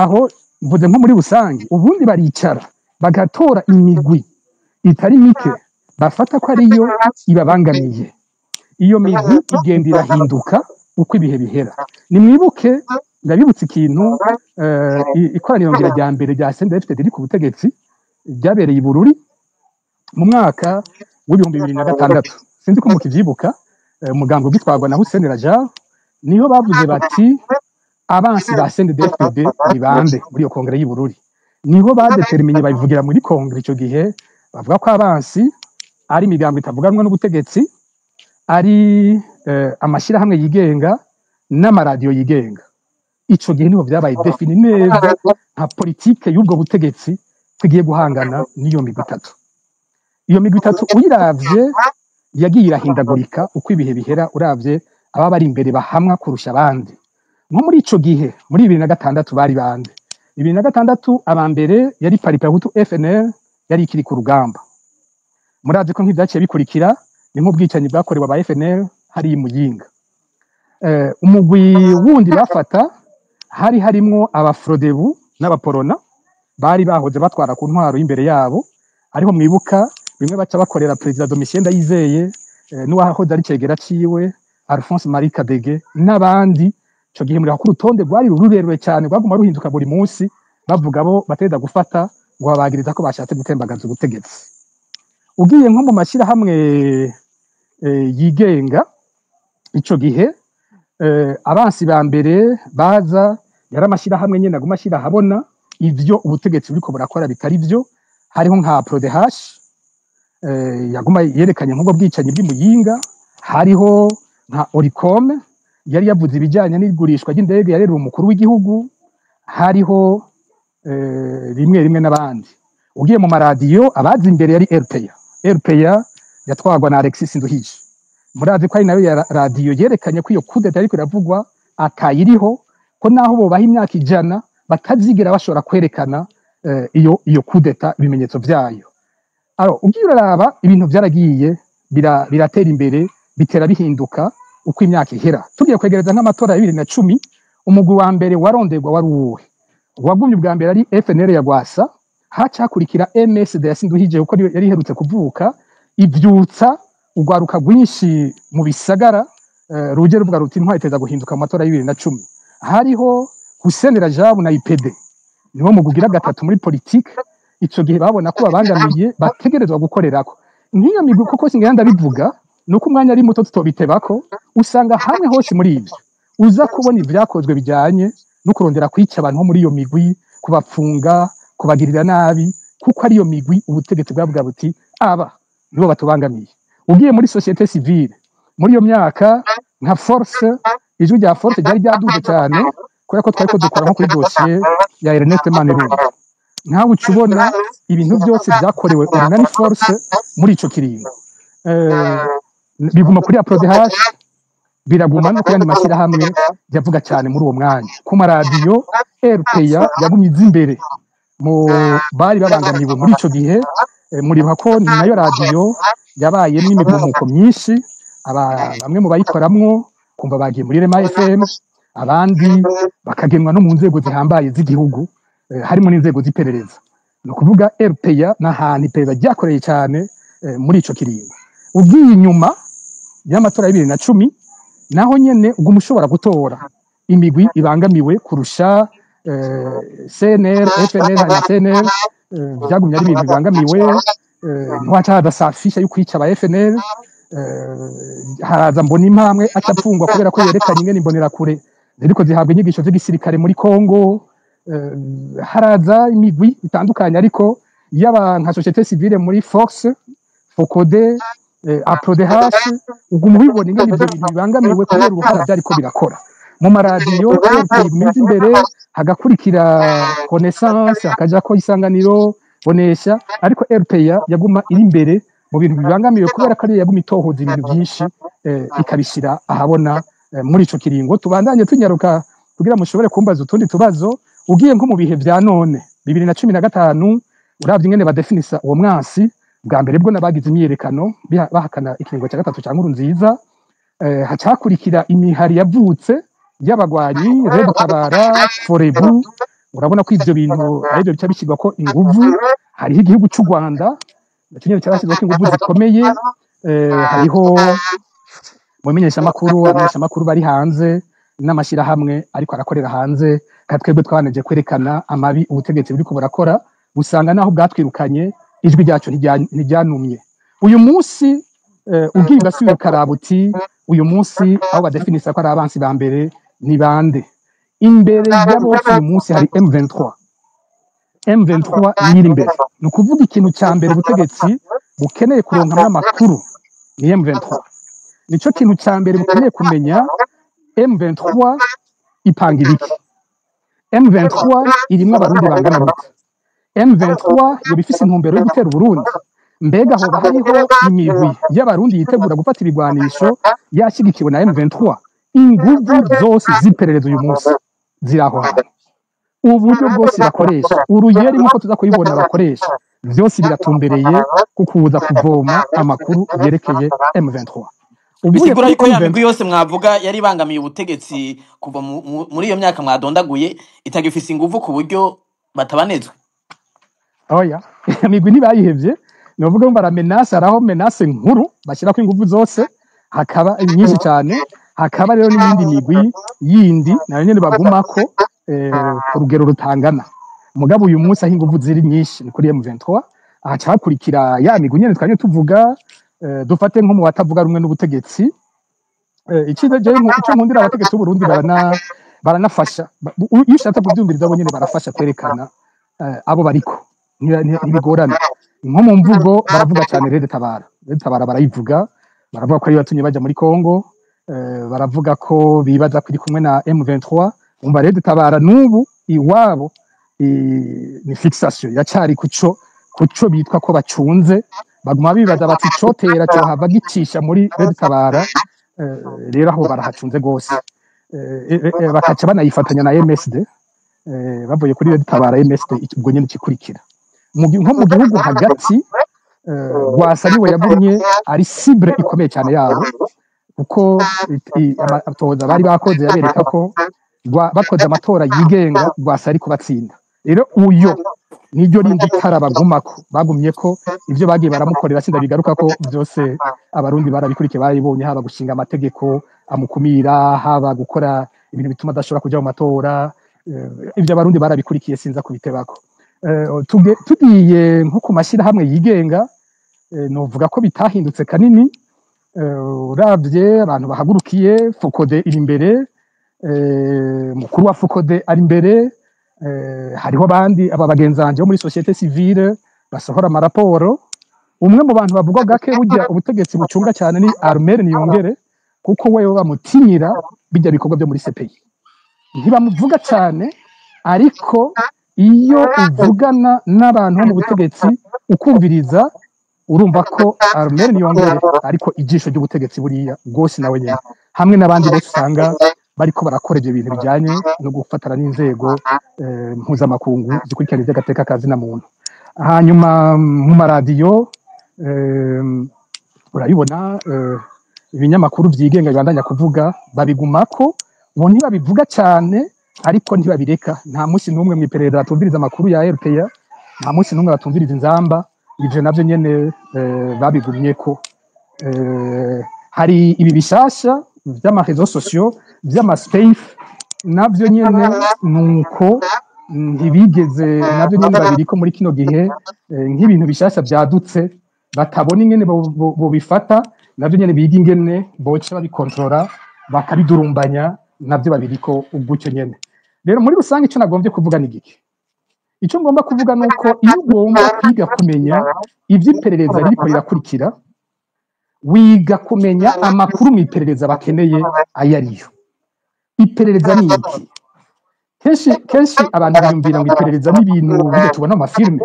aho mvuze nko muri rusange, ubundi baricara bagatora imigwi itari mike bafata ko ariyo ibabangamiye. Iyo migwi igenda irahinduka uko ibihe bihera. Nimwibuke, ndabibutsa ikintu, ikoraniro ngira rya mbere rya CNDD-FDD riri ku butegetsi ryabereye i Bururi mu mwaka w'2006, sinzi ko mukivyibuka. Umugambi ugitwarwa na Hussein Rajab, niho bavuze bati: "Abansi ba CNDD-FDD ni bande?" Muri iyo kongere y'i Bururi niho badeterminye, babivugira muri kongere ico gihe, bavuga ko abansi ari imigambo itavuganwa n'ubutegetsi, ari amashyirahamwe yigenga n'amaradiyo yigenga. Ico gihe niho vyabaye défini neza nka politike y'ubwo butegetsi, tugiye guhangana n'iyo migwi itatu. Iyo migwi itatu uyiravye yagiye irahindagurika uko ibihe bihera, uravye ababa bari imbere bahamwa kurusha abandi. Nko muri ico gihe, muri 2006, bari bande? 2006 aba mbere yari Palipehutu FNL, yari ikiri ku rugamba. Murazi ko nk'ivyaciye bikurikira ni nk'ubwicanyi bwakorewe aba FNL hariya i Muyinga. Umugwi wundi bafata hari harimwo abafrodebu n'abaporona bari bahoze batwara ku ntwaro y'imbere yabo, ariho mwibuka bimwe baca bakorera Perezida Domitien Ndayizeye, n'uwahoze ari cegera ciwe Alphonse Marie Kadege n'abandi. Ico gihe muri ku rutonde rwari rurerure cyane, rwaguma ruhinduka buri munsi, bavuga bo bateza gufata ngo babagiriza ko bashatse gutembagaza ubutegetsi. Ugiye nko mu mashyirahamwe yigenga ico gihe, abansi ba mbere baza yari amashyirahamwe nyene aguma ashyira ahabona ivyo ubutegetsi buriko burakora bitari vyo. Hariho nka Prodehash, yaguma yerekanye nk'ubwo bwicanyi bw'imuyinga. Hariho nka Oricome yari yavuze ibijyanye n'igurishwa ry'indege yarerura umukuru w'igihugu. Hariho rimwe rimwe n'abandi. Ugiye mu maradiyo, abazi imbere yari RPA. RPA yatwarwa na Alexis Nduhije. Murazi ko ari nayo ya radiyo yerekanye ko iyo coup d'état yariko iravugwa atayiriho, ko naho bobaha imyaka 100 batazigera bashobora kwerekana iyo coup d'état, ibimenyetso vyayo. Alors ugiye uraraba, ibintu vyaragiye biratera imbere, bitera bihinduka uko imyaka ihera. Tugiye kwegereza nk'amatora ya 2010, umugwi wa mbere waronderwa wari uwuhe? Wagumye ubwa mbere ari FNL ya Rwasa, haca hakurikira MSD ya Sinduhije, kuko niyo yari iherutse kuvuka, ivyutsa urwaruka rwinshi mu bisagara, ruje ruvuga ruti: "Intwari iteza guhinduka." Mu matora ya 2010 hariho Hussein Rajabu na IPD, niwo mugwi ugira gatatu muri politike. Ico gihe babona ko babangamiye, bategerezwa gukorerako nk'iyo migwi. Kuko singenda ndabivuga nuko umwanya ari muto tutobitebako, usanga hamwe hose muri ivyo uza kubona ivyakozwe bijanye no kurondera kwica abantu bo muri iyo migwi, kubapfunga, kubagirira nabi, kuko ariyo migwi ubutegetsi bwavuga buti: "Aba nibo batubangamiye." Ugiye muri société civile muri iyo myaka, nka Force, ijwi rya Force ryari ryaduze cyane, kubera ko twari ko dukora nko kuri dosiye ya Ernest Manirumva. Nkawe uca ubona ibintu byose byakorewe urunani Force muri ico kiringo, biguma kuri APRODH, biraguma no ku yandi mashyirahamwe yavuga cyane muri uwo mwanya. Ku maradiyo, RPA yagumye iza imbere mu bari babangamiwe muri ico gihe. Muribuka ko ni nayo radiyo yabayemwo imigumuko myinshi, bamwe mu bayikoramwo kumva bagiye muri Rema FM, abandi bakagenwa no mu nzego zihambaye z'igihugu, harimo n'inzego z'iperereza. Ni ukuvuga RPA n'ahantu iperereza ryakoreye cyane muri ico kiringo. Ugiye inyuma y'amatora ya 2010, naho nyene uguma ushobora gutora imigwi ibangamiwe kurusha CNL, FNL na CNL, byagumye ari ibintu bibangamiwe. Ntiwaca haza safisha yo kwica aba FNL, haraza mbona impamwe aca apfungwa kubera ko yerekanye ingene imbonerakure ziriko zihabwa inyigisho z'igisirikare muri Kongo. Haraza imigwi itandukanye, ariko yaba nka société civile muri Force, Focode, APRODH, uguma ubibona ingene ivyo bintu bibangamiwe kubera uruhara vyariko birakora. Mu maradiyo, RP iguma iza imbere, hagakurikira Renaissance, hakajako Isanganiro, Bonesha, ariko RPA yaguma iri imbere mu bintu bibangamiwe, kubera ko ariyo yaguma itohoza ibintu byinshi, ikabishyira ahabona muri ico kiringo. Tubandanye tunyaruka kugira mushobore kumbaza utundi tubazo. Ugiye nko mu bihe vya none, 2015, uravye ingene badefinisa uwo mwansi. Bwa mbere bwo nabagize imyiyerekano bahakana ikiringo cya gatatu cya Nkurunziza, hacakurikira imihari yavutse y'abagwanyi, Red Tabara, Forebu. Urabona ko ivyo bintu arivyo bica bishyirwa ko inguvu. Hariho igihugu cy'u Rwanda nacyo nyene cyarashyizweko inguvu zikomeye. Hariho mu menyeshamakuru, abamenyeshamakuru bari hanze n'amashyirahamwe ariko arakorera hanze. Kandi twebwe twabanije kwerekana amabi ubutegetsi buriko burakora, usanga naho bwatwirukanye ijwi ryacu ntiryanumye. Uyu munsi ugiye ugasubira ukaraba uti uyu munsi aho badefinisa ko ari abansi ba mbere ni bande? Imbere ya bose uyu munsi hari M23. M23 niyo iri imbere. Ni ukuvuga ikintu cya mbere ubutegetsi bukeneye kuronkamwo amakuru ni M23. Nico kintu cya mbere bukeneye kumenya: M23 ipanga ibiki? M23 irimwo Abarundi bangana gute? M23 yoba ifise intumbero yo gutera Uburundi? Mbega hoba hariho imigwi y'Abarundi yitegura gufata ibigwanisho yashyigikiwe na M23? Inguvu zose z'iperereza uyu munsi ziri aho hantu. Uburyo bwose bakoresha, uruyeri nk'uko tuza kubibona bakoresha, byose biratumbereye ku kuza kuvoma amakuru yerekeye M23. Uvuye Bisigura kuri yuko ya M23, migwi yose mwavuga yari ibangamiye ubutegetsi kuva muri iyo myaka mwadondaguye itagifise inguvu ku buryo batabanezwe. Oya, imigwi ntibayihevye. Ni ukuvuga ngo baramenase, haraho menace nkuru bashyirako inguvu zose, hakaba nyinshi cyane, hakaba rero n'iyindi migwi yindi nayo nyene bagumako ku rugero rutangana. Mugabo uyu munsi aho inguvu ziri nyinshi ni kuri M23. Ahaca hakurikira ya migwi nyene twanye tuvuga. Dufate nko mu batavuga rumwe n'ubutegetsi, icyiza jewe ico nkundira abategetsi b'Uburundi, baranafasha. Iyo ushatse kuvyumviriza, bo nyene barafasha kwerekana abo bariko. Ntibigorana. Nko mu mvugo baravuga cyane Red Tabara. Red Tabara barayivuga, baravuga ko ariyo yatumye baja muri Congo, baravuga ko bibaza ko iri kumwe na M23. Umva, Red Tabara n'ubu iwabo ni fixation, iracari kuco bitwa ko bacunze. Baguma bibaza bati icotera cohava gicisha muri Red Tabara. Rero aho barahacunze gose. Bakaca banayifatanya na MSD. Bavuye kuri Red Tabara, MSD ubwo nyene ikikurikira. Nko mu gihugu hagati, Rwasa niwe yagumye ari cible ikomeye cyane yabo, kuko amatohoza bari bakoze yabereka ko bakoze amatora yigenga Rwasa ari kubatsinda. Rero uyo niryo rindi tara bagumako, bagumye ko ivyo bagiye baramukorera sinda bigaruka ko byose Abarundi barabikurikiye, barabibonye, haba gushinga amategeko amukumira, haba gukora ibintu bituma adashobora kuja mu matora. Ivyo Abarundi barabikurikiye, sinza kubitebako. Tugiye nko ku mashyirahamwe yigenga, novuga ko bitahindutse kanini. Uravye abantu bahagurukiye Fokode iri imbere, mukuru wa Fokode ari imbere, hariho abandi aba bagenzi banje bo muri société civile basohora amaraporo. Umwe mu bantu bavugwa gake burya ubutegetsi bucunga cyane ni Armel Niyongere, kuko wewe bamutinyira bijya bikorwa byo muri CPI. Ntibamuvuga cyane, ariko iyo uvugana n'abantu bo mu butegetsi ukumviriza, urumva ko Armel Niyongere ariko ijisho ry'ubutegetsi buriya rwose nawe nyene, hamwe n'abandi bose usanga bariko barakora ivyo bintu bijanye no gufatana n'inzego mpuzamakungu zikurikirana ivy'agateka ka zina muntu. Hanyuma mu maradiyo, urabibona, ibinyamakuru vyigenga bibandanya kuvuga, babigumako. Ubu ntibabivuga cyane ariko ntibabireka. Nta munsi n'umwe mu iperereza batumviriza amakuru ya RPA, nta munsi n'umwe batumviriza Inzamba. Ivyo navyo nyene babigumyeko. Hari ibi bishasha vy'ama réseaux sociaux, vy'ama space, navyo nyene nuko ntibigeze, navyo nyene babiriko muri kino gihe, nk'ibintu bishasha vyadutse batabona ingene bobifata. Navyo nyene biga ingene boca babikontorora bakabidurumbanya, navyo babiriko gutyo nyene. Rero muri rusange ico nagombye kuvuga ni giki? Ico ngomba kuvuga ni uko iyo ugomba kwiga kumenya ivy'iperereza ririko rirakurikira, wiga kumenya amakuru mu iperereza bakeneye ayo ariyo. Iperereza ni iki? Kenshi kenshi abantu biyumvira ngo iperereza ni ibintu bijya tubona mu mafilme,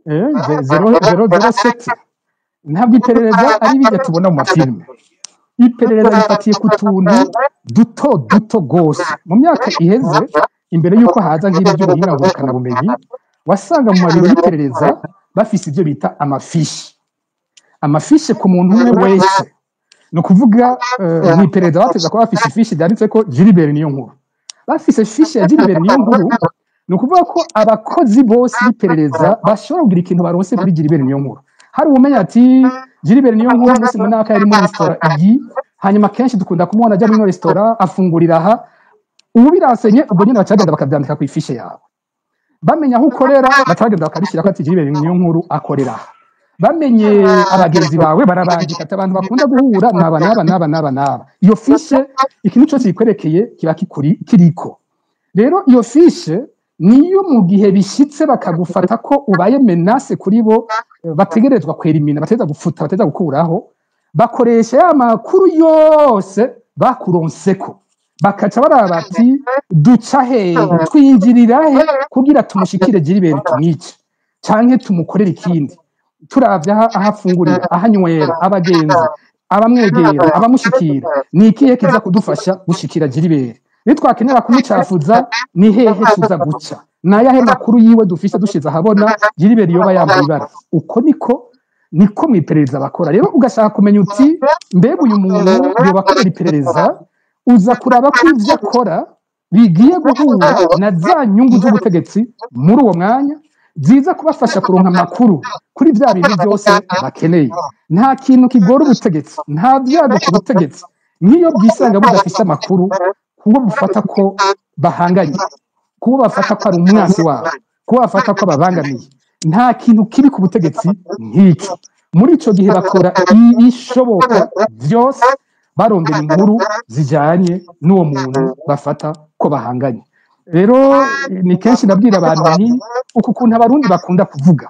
007. Ntabwo iperereza ari bijya tubona mu mafilme. Iperereza rifatiye ku tuntu duto duto gose. Mu myaka iheze, imbere y'uko haza nk'ibi by'ubuhinga ngurukanabumenyi, wasanga mu mabiro y'iperereza bafise ibyo bita amafishi. Amafiches ku muntu umwe wese, ni ukuvuga mw'iperereza bateza kuba bafise ifiche ryanditse ko Gilbert Niyonkuru. Bafise fiche ya Gilbert Niyonkuru, ni ukuvuga ko abakozi bose b'iperereza bashobora kugira ikintu baronse kuri Gilbert Niyonkuru. Hari umenya ati Gilbert Niyonkuru umunsi munaka yari muri resitora iyi, hanyuma kenshi dukunda kumubona ajya muri resitora, afungurira aha. Ubu birasenye, ubwo nyine bacagenda bakabyandika ku ifiche yawe. Bamenya aho ukorera, bacagenda bakabishyira ko ati Gilbert Niyonkuru akorera aha. Bamenye abagenzi bawe, barabandika ati abantu bakunda guhura n'aba n'aba n'aba n'aba n'aba. Iyo fiche, ikintu cyose gikwerekeye kiba kikuri kiriko. Rero iyo fiche niyo mu gihe bishitse bakagufata ko ubaye menace kuri bo, bategerezwa kwerimina, bategerezwa gufuta, bategerezwa gukuraho. Bakoresha ya makuru yose bakuronseko, bakaca baraba bati duca hehe, twinjirira he kugira tumushikire Gilbert, tumwice canke tumukorere ikindi, turavye aho afungurira, aho anywera, abagenzi, abamwegera, abamushikira. Ni ikihe kiza kudufasha gushikira Gilbert? Nitwakenera kumucafuza, ni hehe tuza guca? Nayahe makuru yiwe dufise dushize ahabona Gilbert yoba yambaye ibara? Uko niko mw'iperereza bakora. Rero ugashaka kumenya uti mbega uyu muntu yoba akorera iperereza, uza kuraba ko ivyo akora bigiye guhura na za nyungu z'ubutegetsi muri uwo mwanya, ziza kubafasha kuronka amakuru kuri vya bintu byose bakeneye. Nta kintu kigora ubutegetsi, nta byago ku butegetsi nk'iyo bwisanga budafise amakuru kubo bufata ko bahanganye, kubo bafata ko ari umwansi wabo, kubo bafata ko babangamiye. Nta kintu kiri ku butegetsi nk'icyo. Muri ico gihe bakora ibishoboka byose barondera inkuru zijyanye n'uwo muntu bafata ko bahanganye. Rero ni kenshi nabwira abantu nti uku kuntu Abarundi bakunda kuvuga,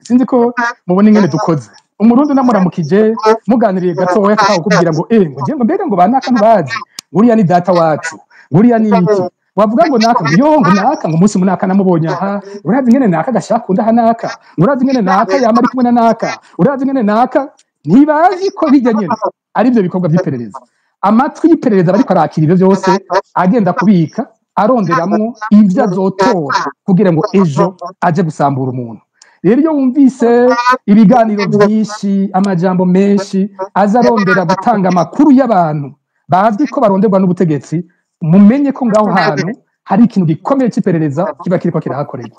sinzi ko mubona ingene dukoze. Umurundi namuramukije, muganiriye gatoya, akakubwira ngo ngo ngiye ngo mbega ngo banaka ntubazi, nguriya ni data wacu, nguriya ni iki. Wavuga ngo naka, ngo yo, ngo naka, ngo umunsi munaka namubonye aha, urazi ingene naka gashakunda aha naka, urazi ingene naka yama ari kumwe na naka, urazi ingene naka. Ntibazi ko bijya nyene ari byo bikorwa by'iperereza. Amatwi y'iperereza bariko arakira ivyo byose, agenda kubika, aronderamwo ivyo azotora kugira ngo ejo aje gusambura umuntu. Rero iyo wumvise ibiganiro byinshi, amajambo menshi aza arondera gutanga amakuru y'abantu bazwi ko baronderwa n'ubutegetsi, mumenye ko ngaho hantu hari ikintu gikomeye cy'iperereza kiba kiriko kirahakorerwa.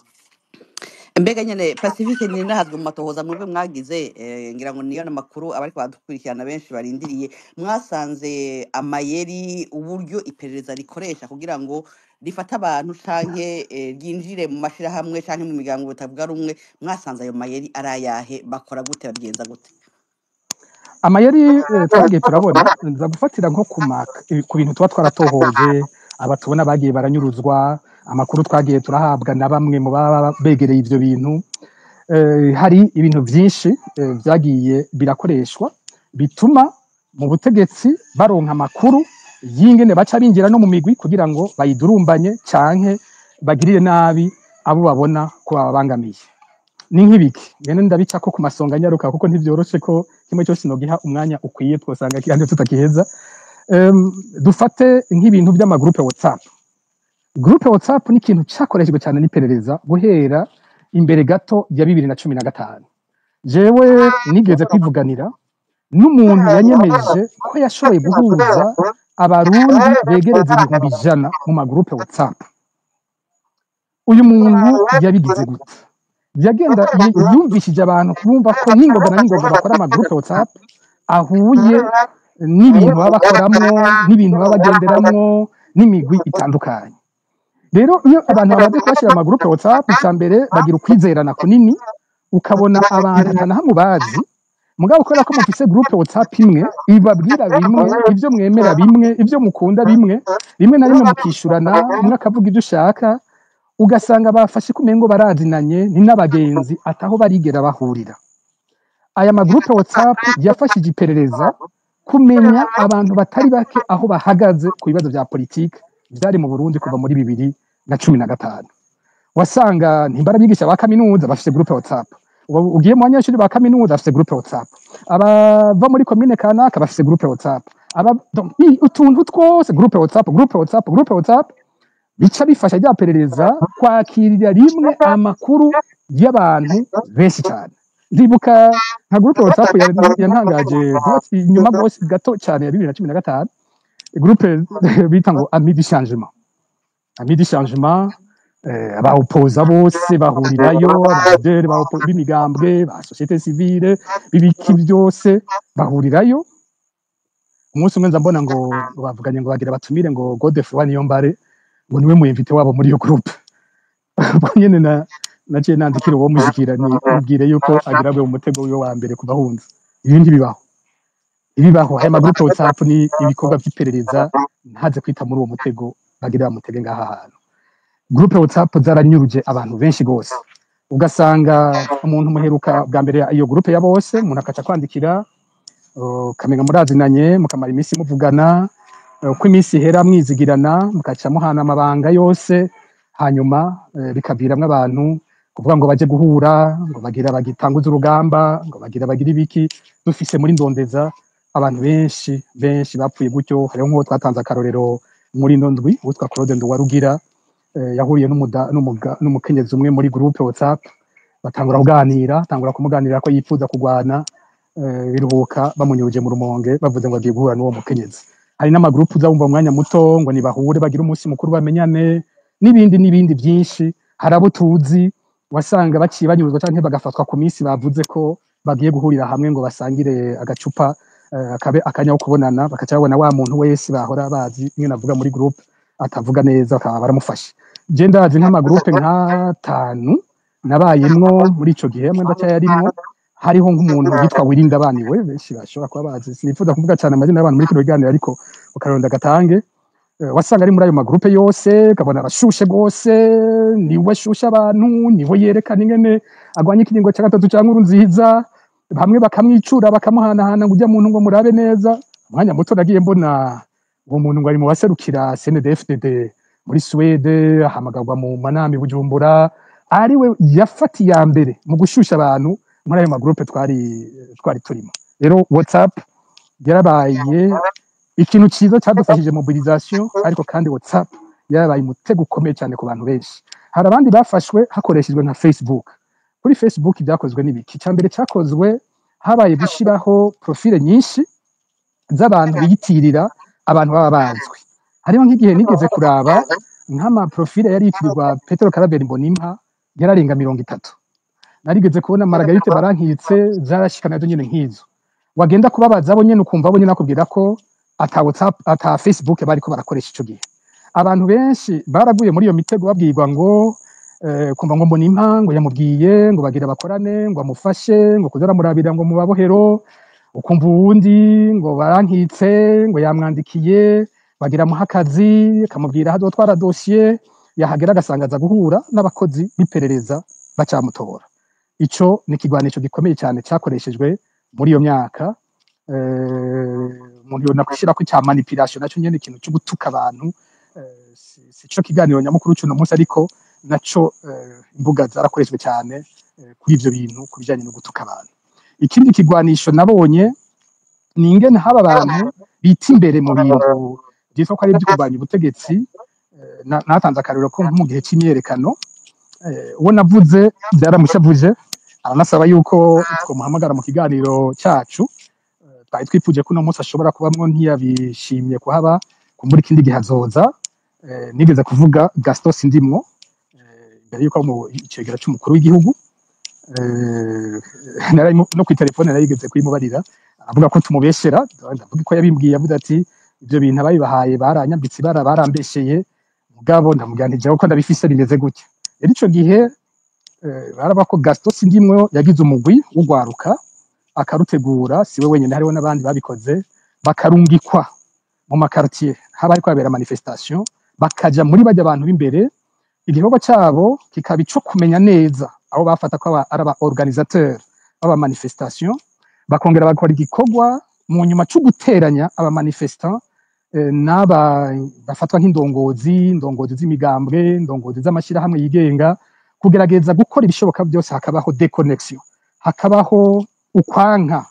Mbega nyene Pacifique Nininahazwe, mu matohoza mwebwe mwagize, ngira ngo niyo n'amakuru abariko baradukurikirana benshi barindiriye, mwasanze amayeri, uburyo iperereza rikoresha kugira ngo rifate abantu canke ryinjire mu mashirahamwe canke mu miryango butavuga rumwe, mwasanze ayo mayeri ari ayahe? Bakora gute? Babigenza gute? Amayeri twagiye turabona, nza gufatira nko ku bintu tuba twaratohoje, aba tubona bagiye baranyuruzwa, amakuru twagiye turahabwa na bamwe mu baba begereye ivyo bintu. Hari ibintu vyinshi vyagiye birakoreshwa bituma mu butegetsi baronka amakuru y'ingene baca binjira no mu migwi kugira ngo bayidurumbanye canke bagirire nabi abo babona ko bababangamiye. Ni nk'ibiki ngene ndabica ko ku masonga nyaruka, kuko ntivyoroshe ko kimwe cyose nogiha umwanya ukwiye, twosanga kandi tutakiheza. Dufate nk'ibintu by'amagroupe WhatsApp. Groupe WhatsApp ni ikintu cyakoreshejwe cyane n'iperereza guhera imbere gato ya 2015. Jewe nigeze kwivuganira n'umuntu yanyemeje ko yashoboye guhuza Abarundi begereza 100,000 mu magroupe WhatsApp. Uyu muntu yabigize gute? Yagenda yumvishije abantu kumva ko n'ingoga na n'ingoga bakora amagroupe WhatsApp ahuye n'ibintu baba bakoramwo, n'ibintu baba bagenderamwo, n'imigwi itandukanye. Rero iyo abantu bamaze kubashyira mu magroupe WhatsApp, icya mbere bagira ukwizerana kunini. Ukabona abantu nta na hamwe bazi, mugabo kubera ko mufise groupe WhatsApp imwe ibabwira bimwe, ibyo mwemera bimwe, ibyo mukunda bimwe, rimwe na rimwe mukishurana, umwe akavuga ibyo ushaka, ugasanga bafashe kumengo barazinanye, ni n'abagenzi ataho barigera bahurira. Aya magroupe WhatsApp yafashije iperereza kumenya abantu batari bake aho bahagaze ku bibazo bya politike byari mu Burundi kuva muri 2015. Wasanga ntimbara abigisha ba kaminuza bafise groupe WhatsApp, ugiye mu banyeshuri ba kaminuza bafise groupe WhatsApp, abava muri komine kanaka bafise groupe WhatsApp, aba donc, utuntu twose groupe WhatsApp, groupe WhatsApp, groupe WhatsApp. Bica bifasha rya perereza kwakirira rimwe amakuru y'abantu benshi cyane. Ndibuka nka groupe WhatsApp yantangaje vuba inyuma rwose gato cyane ya 2015, groupe bita ngo Ami du Changement. Ami du Changement, abaopoza bose bahurirayo, aba leaders b'imigambwe, ba société civile, b'ibiki byose bahurirayo. Umunsi umwe nza mbona ngo bavuganye ngo bagira batumire ngo Godefroid Niyombare, ngo niwe mu invité wabo muri iyo groupe. Ubwo nyene na naciye nandikira uwo mushikira, ni mubwire yuko agira abe umutego wiwe wa mbere kuva ahunze. Ibi ntibibaho, ibibaho. Aya ma groupe WhatsApp ni ibikorwa vy'iperereza, ntaze kwita muri uwo mutego bagira bamutege ngaha hantu. Groupe WhatsApp zaranyuruje abantu benshi gose, ugasanga umuntu muheruka bwa mbere iyo groupe ya bose, umuntu akaca kwandikira, ukamenga murazinanye, mukamara iminsi muvugana, uko iminsi ihera mwizigirana, mukaca muhana amabanga yose, hanyuma bikaviramwo abantu kuvuga ngo baje guhura, ngo bagira bagitanguza urugamba, ngo bagira bagira ibiki. Dufise muri Ndondeza abantu benshi benshi bapfuye gutyo. Hariho nk'uwo twatanze akarorero muri ino ndwi, witwa Claude Nduwarugira, yahuriye n'umukenyezi umwe muri groupe WhatsApp, batangura kuganira, tangura kumuganirira ko yifuza kugwana, biruhuka bamunyuruje mu Rumonge, bavuze ngo agiye guhura n'uwo mukenyezi. Hari n'ama groupe uza wumva umwanya muto ngo nibahure bagire umunsi mukuru bamenyane, n'ibindi n'ibindi byinshi. Hari abo tuzi wasanga baciye banyuruzwa canke bagafatwa ku minsi bavuze ko bagiye guhurira hamwe ngo basangire agacupa, akabe akanya ko kubonana, bakaca babona wa muntu wese bahora bazi nyine avuga muri groupe atavuga neza, bakaba baramufashe. Je ndazi nk'ama groupe nk'atanu nabayemwo muri ico gihe, amwe ndacyayarimwo. Hariho nk'umuntu yitwa Wirinda Baniwe, benshi bashobora kuba bazi. Sinifuza kuvuga cyane amazina y'abantu muri kino kiganiro, ariko ukaronda gatange. Wasanga ari muri ayo ma groupe yose, ukabona arashushe rwose, niwe ashusha abantu, niwe yerekana ingene agwanya ikiringo cya gatatu cya nkuru nziza. Bamwe bakamwicura, bakamuhanahana ngo ujya muntu ngo murabe neza. Umwanya muto nagiye mbona uwo muntu ngo ari mu baserukira CNDD-FDD muri Suède, ahamagarwa mu manama i Bujumbura, ariwe yafatiye iya mbere mu gushusha abantu muri ayo ma groupe twari turimo. Rero WhatsApp yarabaye ikintu cyiza cyadufashije mobilisation, ariko kandi WhatsApp yarabaye umutego ukomeye cyane ku bantu benshi. Hari abandi bafashwe hakoreshejwe nka Facebook. Kuri Facebook byakozwe n'ibiki? Icya mbere cyakozwe, habaye gushyiraho profile nyinshi z'abantu biyitirira abantu baba bazwi. Hariho nk'igihe nigeze kuraba nk'ama profile yari yitirirwa Petero Karaveri Mbonimpa, yararenga 30. Narigeze kubona Margarite Barankitse, zarashika nazo nyene nk'izo. Wagenda kubabaza abo nyene, ukumva abo nyene akubwira ko ata WhatsApp, ata Facebook bariko barakoresha ico gihe. Abantu benshi baraguye muri iyo mitego, babwirwa ngo kumva ngo Mbonimpa ngo yamubwiye ngo bagira bakorane, ngo amufashe, ngo kuza aramurabira ngo mu babohero. Ukumva uwundi ngo Barankitse ngo yamwandikiye, bagira amuha akazi, akamubwira aho azotwara dosiye, yahagera agasanga aza guhura n'abakozi b'iperereza, bacamutora. Ico ni ikigwanisho gikomeye cyane cyakoreshejwe muri iyo myaka. Umuntu yona gushyira ko cya manipulation naco nyene, ikintu cyo gutuka abantu, si cyo kiganiro nyamukuru cy'uno munsi, ariko naco imbuga zarakoreshejwe cyane kuri ivyo bintu, ku bijanye no gutuka abantu. Ikindi kigwanisho nabonye ni ingene haba abantu bita imbere mu bintu byitwa ko ari ibyo kurwanya ubutegetsi. Natanze akarorero ko nko mu gihe c'imyerekano, uwo navuze byaramushavuje, aranasaba yuko twomuhamagara mu kiganiro cyacu. Twari twifuje ko uno munsi ashobora kubamwo, ntiyabishimye kuhaba, kumbura ikindi gihe azoza. Nigeze kuvuga Gaston Sindimwo, imbere yuko aba mu icegera c'umukuru w'igihugu, no kuri telefone narigeze kuyimubarira, avuga ko tumubeshera. Ndavuga ko yabimbwiye, avuga ati ibyo bintu ababibahaye baranyambitse ibara, barambesheye. Mugabo ndamubwira nti jewe ko ndabifise bimeze gutya. Rero ico gihe baraba ko Gaston Sindimwo yagize umugwi w'ugwaruka, akarutegura, siwe wenyine, hariho n'abandi babikoze, bakarungikwa mu ma quartier haba hariko habera manifestation, bakaja muri bajya abantu b'imbere. Igikorwa cabo kikaba ico kumenya neza abo bafata ko ari aba organisateur b'aba manifestation, bakongera bakora igikorwa mu nyuma co guteranya aba manifestant n'aba bafatwa nk'indongozi, indongozi z'imigambwe, indongozi z'amashyirahamwe yigenga, kugerageza gukora ibishoboka byose hakabaho déconnexion, hakabaho ukwanka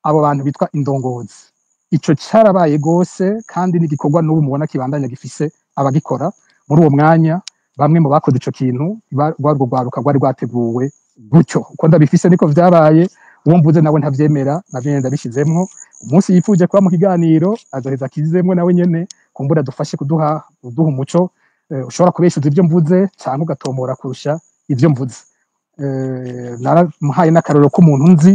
abo bantu bitwa indongozi. Ico carabaye gose, kandi n'igikorwa n'ubu mubona kibandanya gifise abagikora. Muri uwo mwanya, bamwe mu bakoze ico kintu rwarwo rwaruka rwari rwateguwe Gutyo uko ndabifise niko vyabaye. Uwo mvuze nawe ntavyemera, navyo nyene ndabishizemwo. Umunsi yifuje kuba mu kiganiro azoheza akizemwo nawe nyene, kumbura dufashe kuduha umuco. Ushobora kubeshuza ibyo mvuze canke ugatomora kurusha ivyo mvuze. Naramuhaye n'akarorero k'umuntu nzi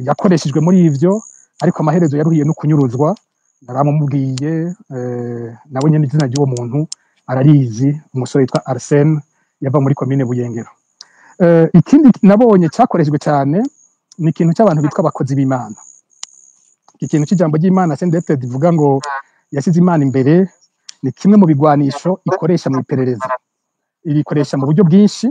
yakoreshejwe muri ivyo, ariko amaherezo yaruhiye no kunyuruzwa. Naramumubwiye, nawe nyene izina ry'uwo muntu ararizi, umusore yitwa Arsene yava muri komine Buyengero. Ikindi nabonye cyakoreshejwe cyane ni ikintu cy'abantu bitwa abakozi b'Imana. Iki kintu cy'ijambo ry'Imana CNDD-FDD ivuga ngo yashyize Imana imbere, ni kimwe mu bigwanisho ikoresha mu iperereza. Irikoresha mu buryo bwinshi.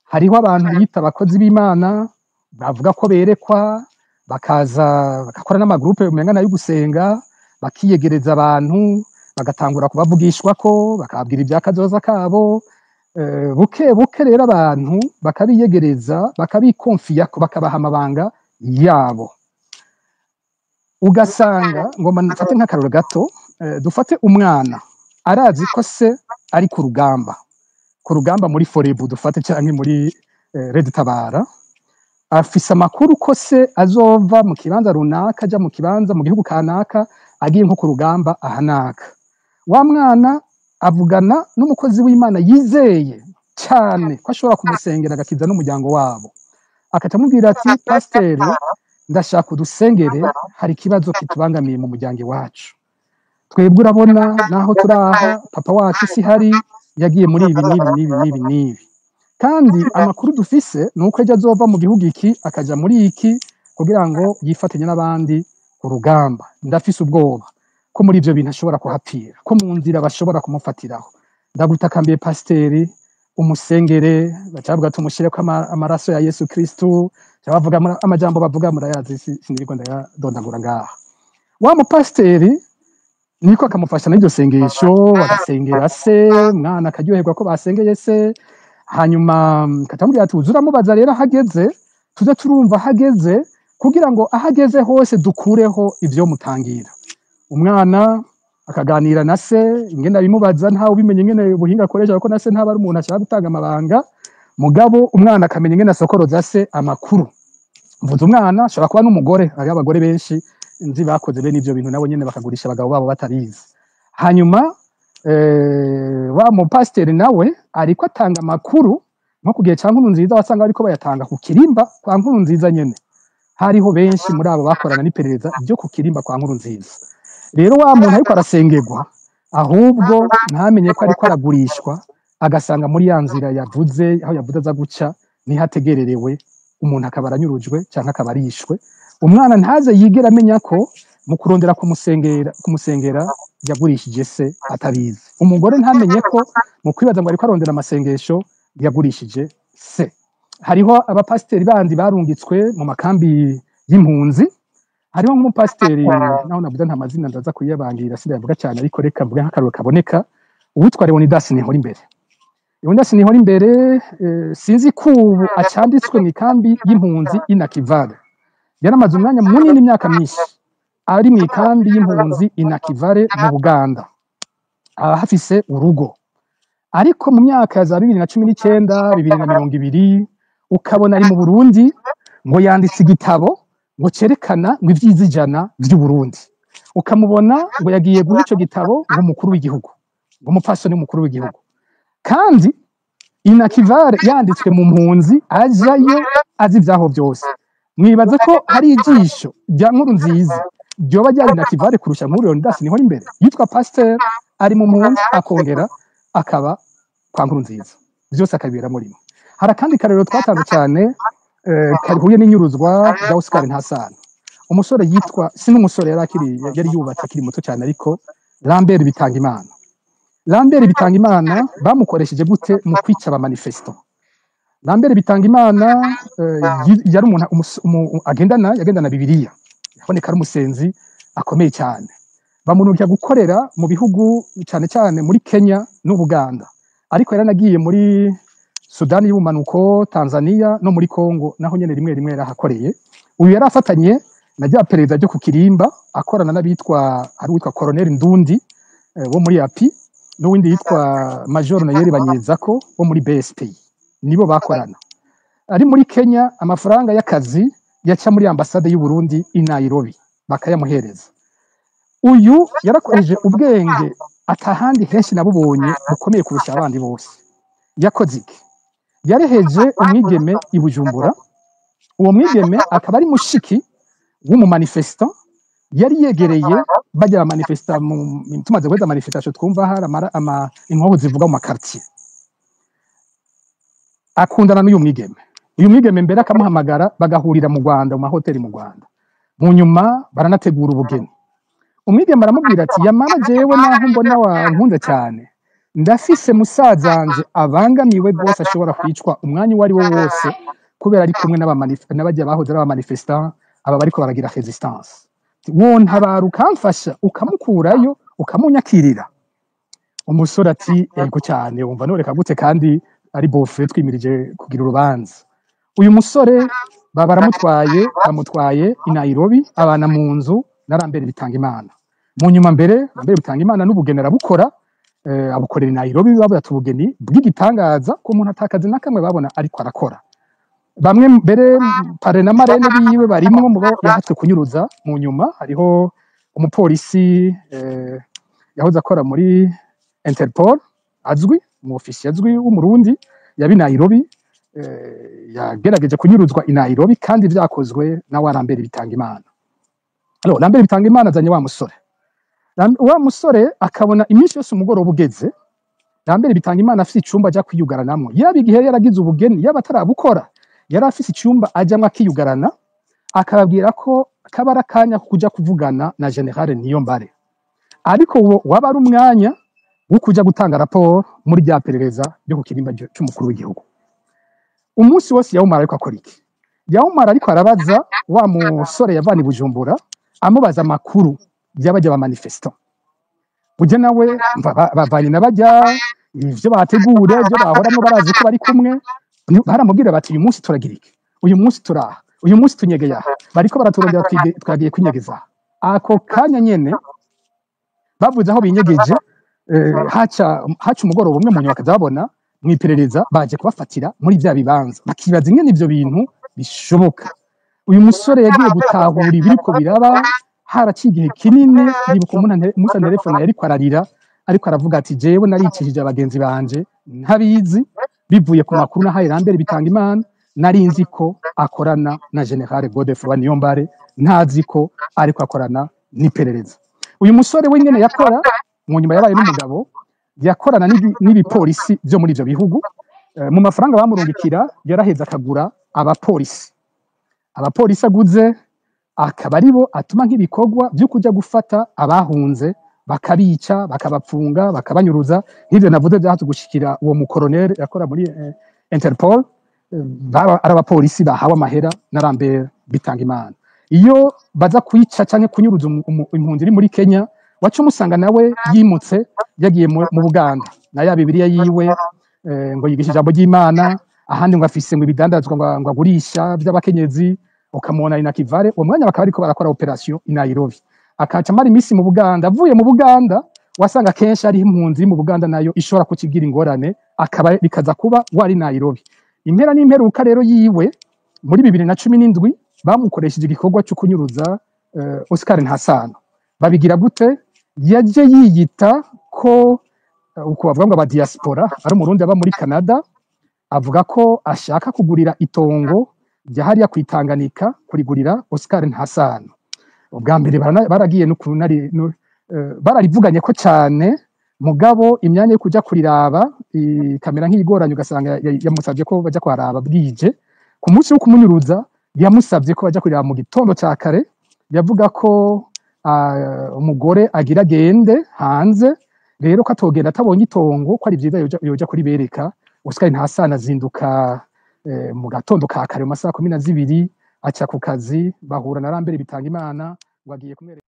Hariho abantu biyita abakozi b'Imana bavuga ko berekwa, bakaza bagakora n'amagrupe umenga nayo gusenga, bakiyegereza abantu, bagatangura kubavugishwa ko bakababwira ibya kazoza kabo. Buke buke rero abantu bakabiyegereza, bakabikonfiya, bakabaha amabanga yabo. Ugasanga ngomba mfate nk'akaroro gato, dufate umwana arazi ko se ari ku rugamba, ku rugamba muri Forebu dufate, canke muri Red Tabara. Afise amakuru ko se azova mu kibanza runaka aja mu kibanza mu gihugu kanaka, agiye nko ku rugamba ahanaka. Wa mwana avugana n'umukozi w'Imana yizeye cyane ko ashobora kumusengera agakiza n'umuryango wabo, akaca amubwira ati: "Pasiteri, ndashaka udusengere, hari ikibazo kitubangamiye mu muryango iwacu. Twebwe urabona naho turaha, papa wacu si hari, yagiye muri ibi n'ibi n'ibi n'ibi n'ibi, kandi amakuru dufise ni uko ejo azova mu gihugu iki akaja muri iki kugira ngo yifatanye n'abandi ku rugamba. Ndafise ubwoba ko muri ivyo bintu ashobora kuhapfira, ko mu nzira bashobora kumufatiraho. Ndagutakambiye pasiteri, umusengere." Baca bavuga ati: "Umushyireko amaraso ya Yesu Kristu." Baca bavuga amajambo bavuga murayazi, sinirirwa ndayadondagura ngaha. Wa mupasiteri niko akamufasha n'iryo sengesho, bagasengera se, mwana akaryoherwa ko basengeye se. Hanyuma katamubwira ati: "Uze uramubaza rero ahageze, tuze turumva ahageze, kugira ngo ahageze hose dukureho ivyo mutangira." Umwana akaganira na se ingene abimubaza, ntawe ubimenye ingene ubuhinga akoresha, kuko na se ntaba ari umuntu ashaka gutanga amabanga. Mugabo umwana akamenya ingene asokoroza se amakuru. Mvuze umwana, ashobora kuba n'umugore. Hariho abagore benshi nzi bakoze bene ivyo bintu, nabo nyene bakagurisha abagabo babo batabizi. Hanyuma wa mupasiteri nawe ariko atanga amakuru nko ku gihe ca Nkurunziza, wasanga bariko bayatanga ku Kirimba kwa Nkurunziza nyene. Hariho benshi muri abo bakorana n'iperereza ryo ku Kirimba kwa Nkurunziza. Rero wa muntu ariko arasengerwa, ahubwo ntamenye ko ariko aragurishwa, agasanga muri ya nzira yavuze, aho yavuze aza guca, niho ategererewe, umuntu akaba aranyurujwe cyangwa akaba arishwe. Umwana ntaze yigera amenya ko mu kurondera kumusengera yagurishije se atabizi. Umugore ntamenye ko mu kwibaza ngo ariko arondera amasengesho yagurishije se. Hariho abapasiteri bandi barungitswe mu makambi y'impunzi. Hariho nk'umupasiteri, naho navuze nta mazina ndaza kuyabangira, sindayavuga cyane, ariko reka mvuge nk'akarorero kaboneka, uwitwa Leonidas Nihorimbere. Leonidas Nihorimbere, sinzi ko ubu acanditswe mu ikambi y'impunzi y'Inakivale. Yaramaze umwanya munini, imyaka myinshi, ari mu ikambi y'impunzi Inakivale mu Buganda, ahafise urugo. Ariko mu myaka ya za 2019, 2020, ukabona ari mu Burundi, ngo yanditse igitabo ngo cerekana ngo ivyiza 100 vy'Uburundi. Ukamubona ngo yagiye guha ico gitabo ngo umukuru w'igihugu, ngo umupfasoni w'umukuru w'igihugu, kandi Inakivale yanditswe mu mpunzi, ajayo azi ivyaho byose. Mwibaza ko hari ijisho rya Nkurunziza ryoba ryari Inakivale kurusha nkuru Leonidas Nihorimbere yitwa pasteur, ari mu mpunzi, akongera akaba kwa Nkurunziza, byose akabibera murimo? Hari akandi karero twatanze cyane, kahuye n'inyuruzwa rya Oscar Ntasano, umusore yitwa, si n'umusore, yari akiri, yari yubatse akiri muto cyane, ariko Lambert Bitangimana. Lambert Bitangimana bamukoresheje gute mu kwica abamanifesto? Lambert Bitangimana yari umuntu agendana Bibiliya, yaboneka ari umusenzi akomeye cyane. Bamurungika gukorera mu bihugu, cyane cyane muri Kenya n'Ubuganda, ariko yaranagiye muri Sudani y'ubumanuko, Tanzania no muri Congo, naho nyene rimwe rimwe yarahakoreye. Uyu yari afatanye na rya perezida ryo ku Kirimba, akorana n'abitwa, hari uwitwa Colonel Ndundi wo muri API, n'uwindi yitwa Major Noyeri Banyezako wo muri BSP, nibo bakorana. Ari muri Kenya, amafaranga y'akazi yaca muri ambasade y'u Burundi i Nairobi bakayamuhereza. Uyu yarakoresheje ubwenge atahandi henshi nabubonye bukomeye kurusha abandi bose. Yakoze iki? Yareheje umwigeme i Bujumbura. Uwo mwigeme akaba ari mushiki w'umumanifestant yari yegereye bajya manifesta. Tumaze guheza manifestation, twumva hari inkoho zivuga mu makartier. Akundana n'uyu mwigeme. Uyu mwigeme mbere akamuhamagara, bagahurira mu Rwanda, mu mahoteli mu Rwanda. Mu nyuma baranategura ubugeni. Umwigeme aramubwira ati: "Yamara jewe naho mbona wankunda cyane, ndafise musazanje abangamiwe rwose, ashobora kwicwa umwanya uwo ari wo wose kubera ari kumwe n'abajya bahoze ari abamanifestant, aba bariko baragira résistance. Wontabara ukamfasha ukamukurayo, ukamunyakirira?" Umusore ati: "Ego cyane, wumva noreka gute kandi ari beau-frère, twimirije kugira urubanza?" Uyu musore baba baramutwaye, bamutwaye i Nairobi, abana mu nzu na Lambert Bitangimana. Mu nyuma mbere Lambert Bitangimana n'ubugeni arabukora, abukorera i Nairobi. Bavuga ati ubugeni bw'igitangaza, ko umuntu atakazi na kamwe babona ariko arakora. Bamwe mbere parrain na marraine biwe barimwo mu bo yahatswe kunyuruza. Mu nyuma hariho umupolisi yahoze akora muri Interpol azwi, mu ofisiye azwi w'Umurundi yabi Nairobi, yagerageje kunyuruzwa i Nairobi kandi vyakozwe na wa Lambert Bitangimana. Alors Lambert Bitangimana azanye wa musore. Wa musore akabona iminsi yose umugoroba ugeze, Lambert Bitangimana afise icumba aja kwiyugaranamwo. Yaba igihe yaragize ubugeni, yaba atarabukora, yari afise icumba ajamwo akiyugarana, akababwira ko kaba ari akanya ko kuja kuvugana na Général Niyombare, ariko uwo waba ari umwanya wo kuja gutanga raporo muri rya perereza ryo ku kirimba c'umukuru w'igihugu. Umunsi wose yawumara ariko akora iki? Yawumara ariko arabaza wa musore yavana i Bujumbura, amubaza amakuru y'abajya ba manifestant. Ujya nawe bavanye na bajya ivyo bategura, ivyo bahoramwo, barazi ko bari kumwe. Baramubwira bati: "Uyu munsi turagira iki? Uyu munsi turaha, uyu munsi tunyegeye aha, bariko baraturondera, twagiye kwinyegeza aha." Ako kanya nyene bavuze aho binyegeje, haca umugoroba umwe, mu nyuma bakaza babona mw'iperereza baje kubafatira muri vya bibanza, bakibaza ingene ivyo bintu bishoboka. Uyu musore yagiye gutahura ibiriko biraba haraciye igihe kinini. Ndibuka umunsi antelefona, yariko ararira, ariko aravuga ati: "Jewe naricishije abagenzi banje ntabizi, bivuye ku makuru nahaye Lambert Bitangimana. Nari nzi ko akorana na Général Godefroid Niyombare, ntazi ko ariko akorana n'iperereza." Uyu musore we nyene yakora, mu nyuma yabaye n'umugabo, yakorana n'ibipolisi byo muri ivyo bihugu. Mu mafaranga bamurungikira yaraheza akagura abapolisi. Abapolisi aguze akaba aribo atuma nk'ibikorwa byo kuja gufata abahunze, bakabica, bakabapfunga, bakabanyuruza, nk'ivyo navuze byahatse gushikira uwo mukoroneri yakora muri Interpol. Baba ari abapolisi bahawe amahera na Lambert Bitangimana. Iyo baza kwica canke kunyuruza impunzi iri muri Kenya, waca umusanga nawe yimutse, yagiye mu Buganda na ya Bibiliya yiwe, ngo yigisha ijambo ry'Imana, ahandi ngo afise ngo ibidandazwa ngo agurisha vy'abakenyezi, ukamubona ari na Kivale. Uwo mwanya bakaba bariko barakora opération i Nairobi, akaca amara iminsi mu Buganda. Avuye mu Buganda, wasanga kenshi ari impunzi iri mu Buganda nayo ishobora kukigira ingorane, akaba bikaza kuba wari Nairobi. Impera n'imperuka rero yiwe, muri 2017 bamukoresheje igikorwa cyo kunyuruza Oscar Ntasano. Babigira gute? Yaje yiyita ko uko bavuga ngo aba diaspora, ari Umurundi aba muri Canada, avuga ko ashaka kugurira itongo rya hariya kwitanganika, kurigurira Oscar Ntasano. Ubwa mbere baragiye no bararivuganye ko cyane, mugabo imyanya yo kuja kuriraba ikamera nk'igoranye, ugasanga yamusabye ko baja kuharaba bwije. Ku munsi wo kumunyuruza yamusabye ko baja kuriraba mu gitondo ca kare. Yavuga ko umugore agira agende hanze, rero ko atogenda atabonye itongo, ko ari vyiza yoja kuribereka. Oscar Ntasano azinduka mu gatondo ka kare, mu masaha 12, aca ku kazi, bahura na Lambert Bitangimana ngo agiye kumwereka.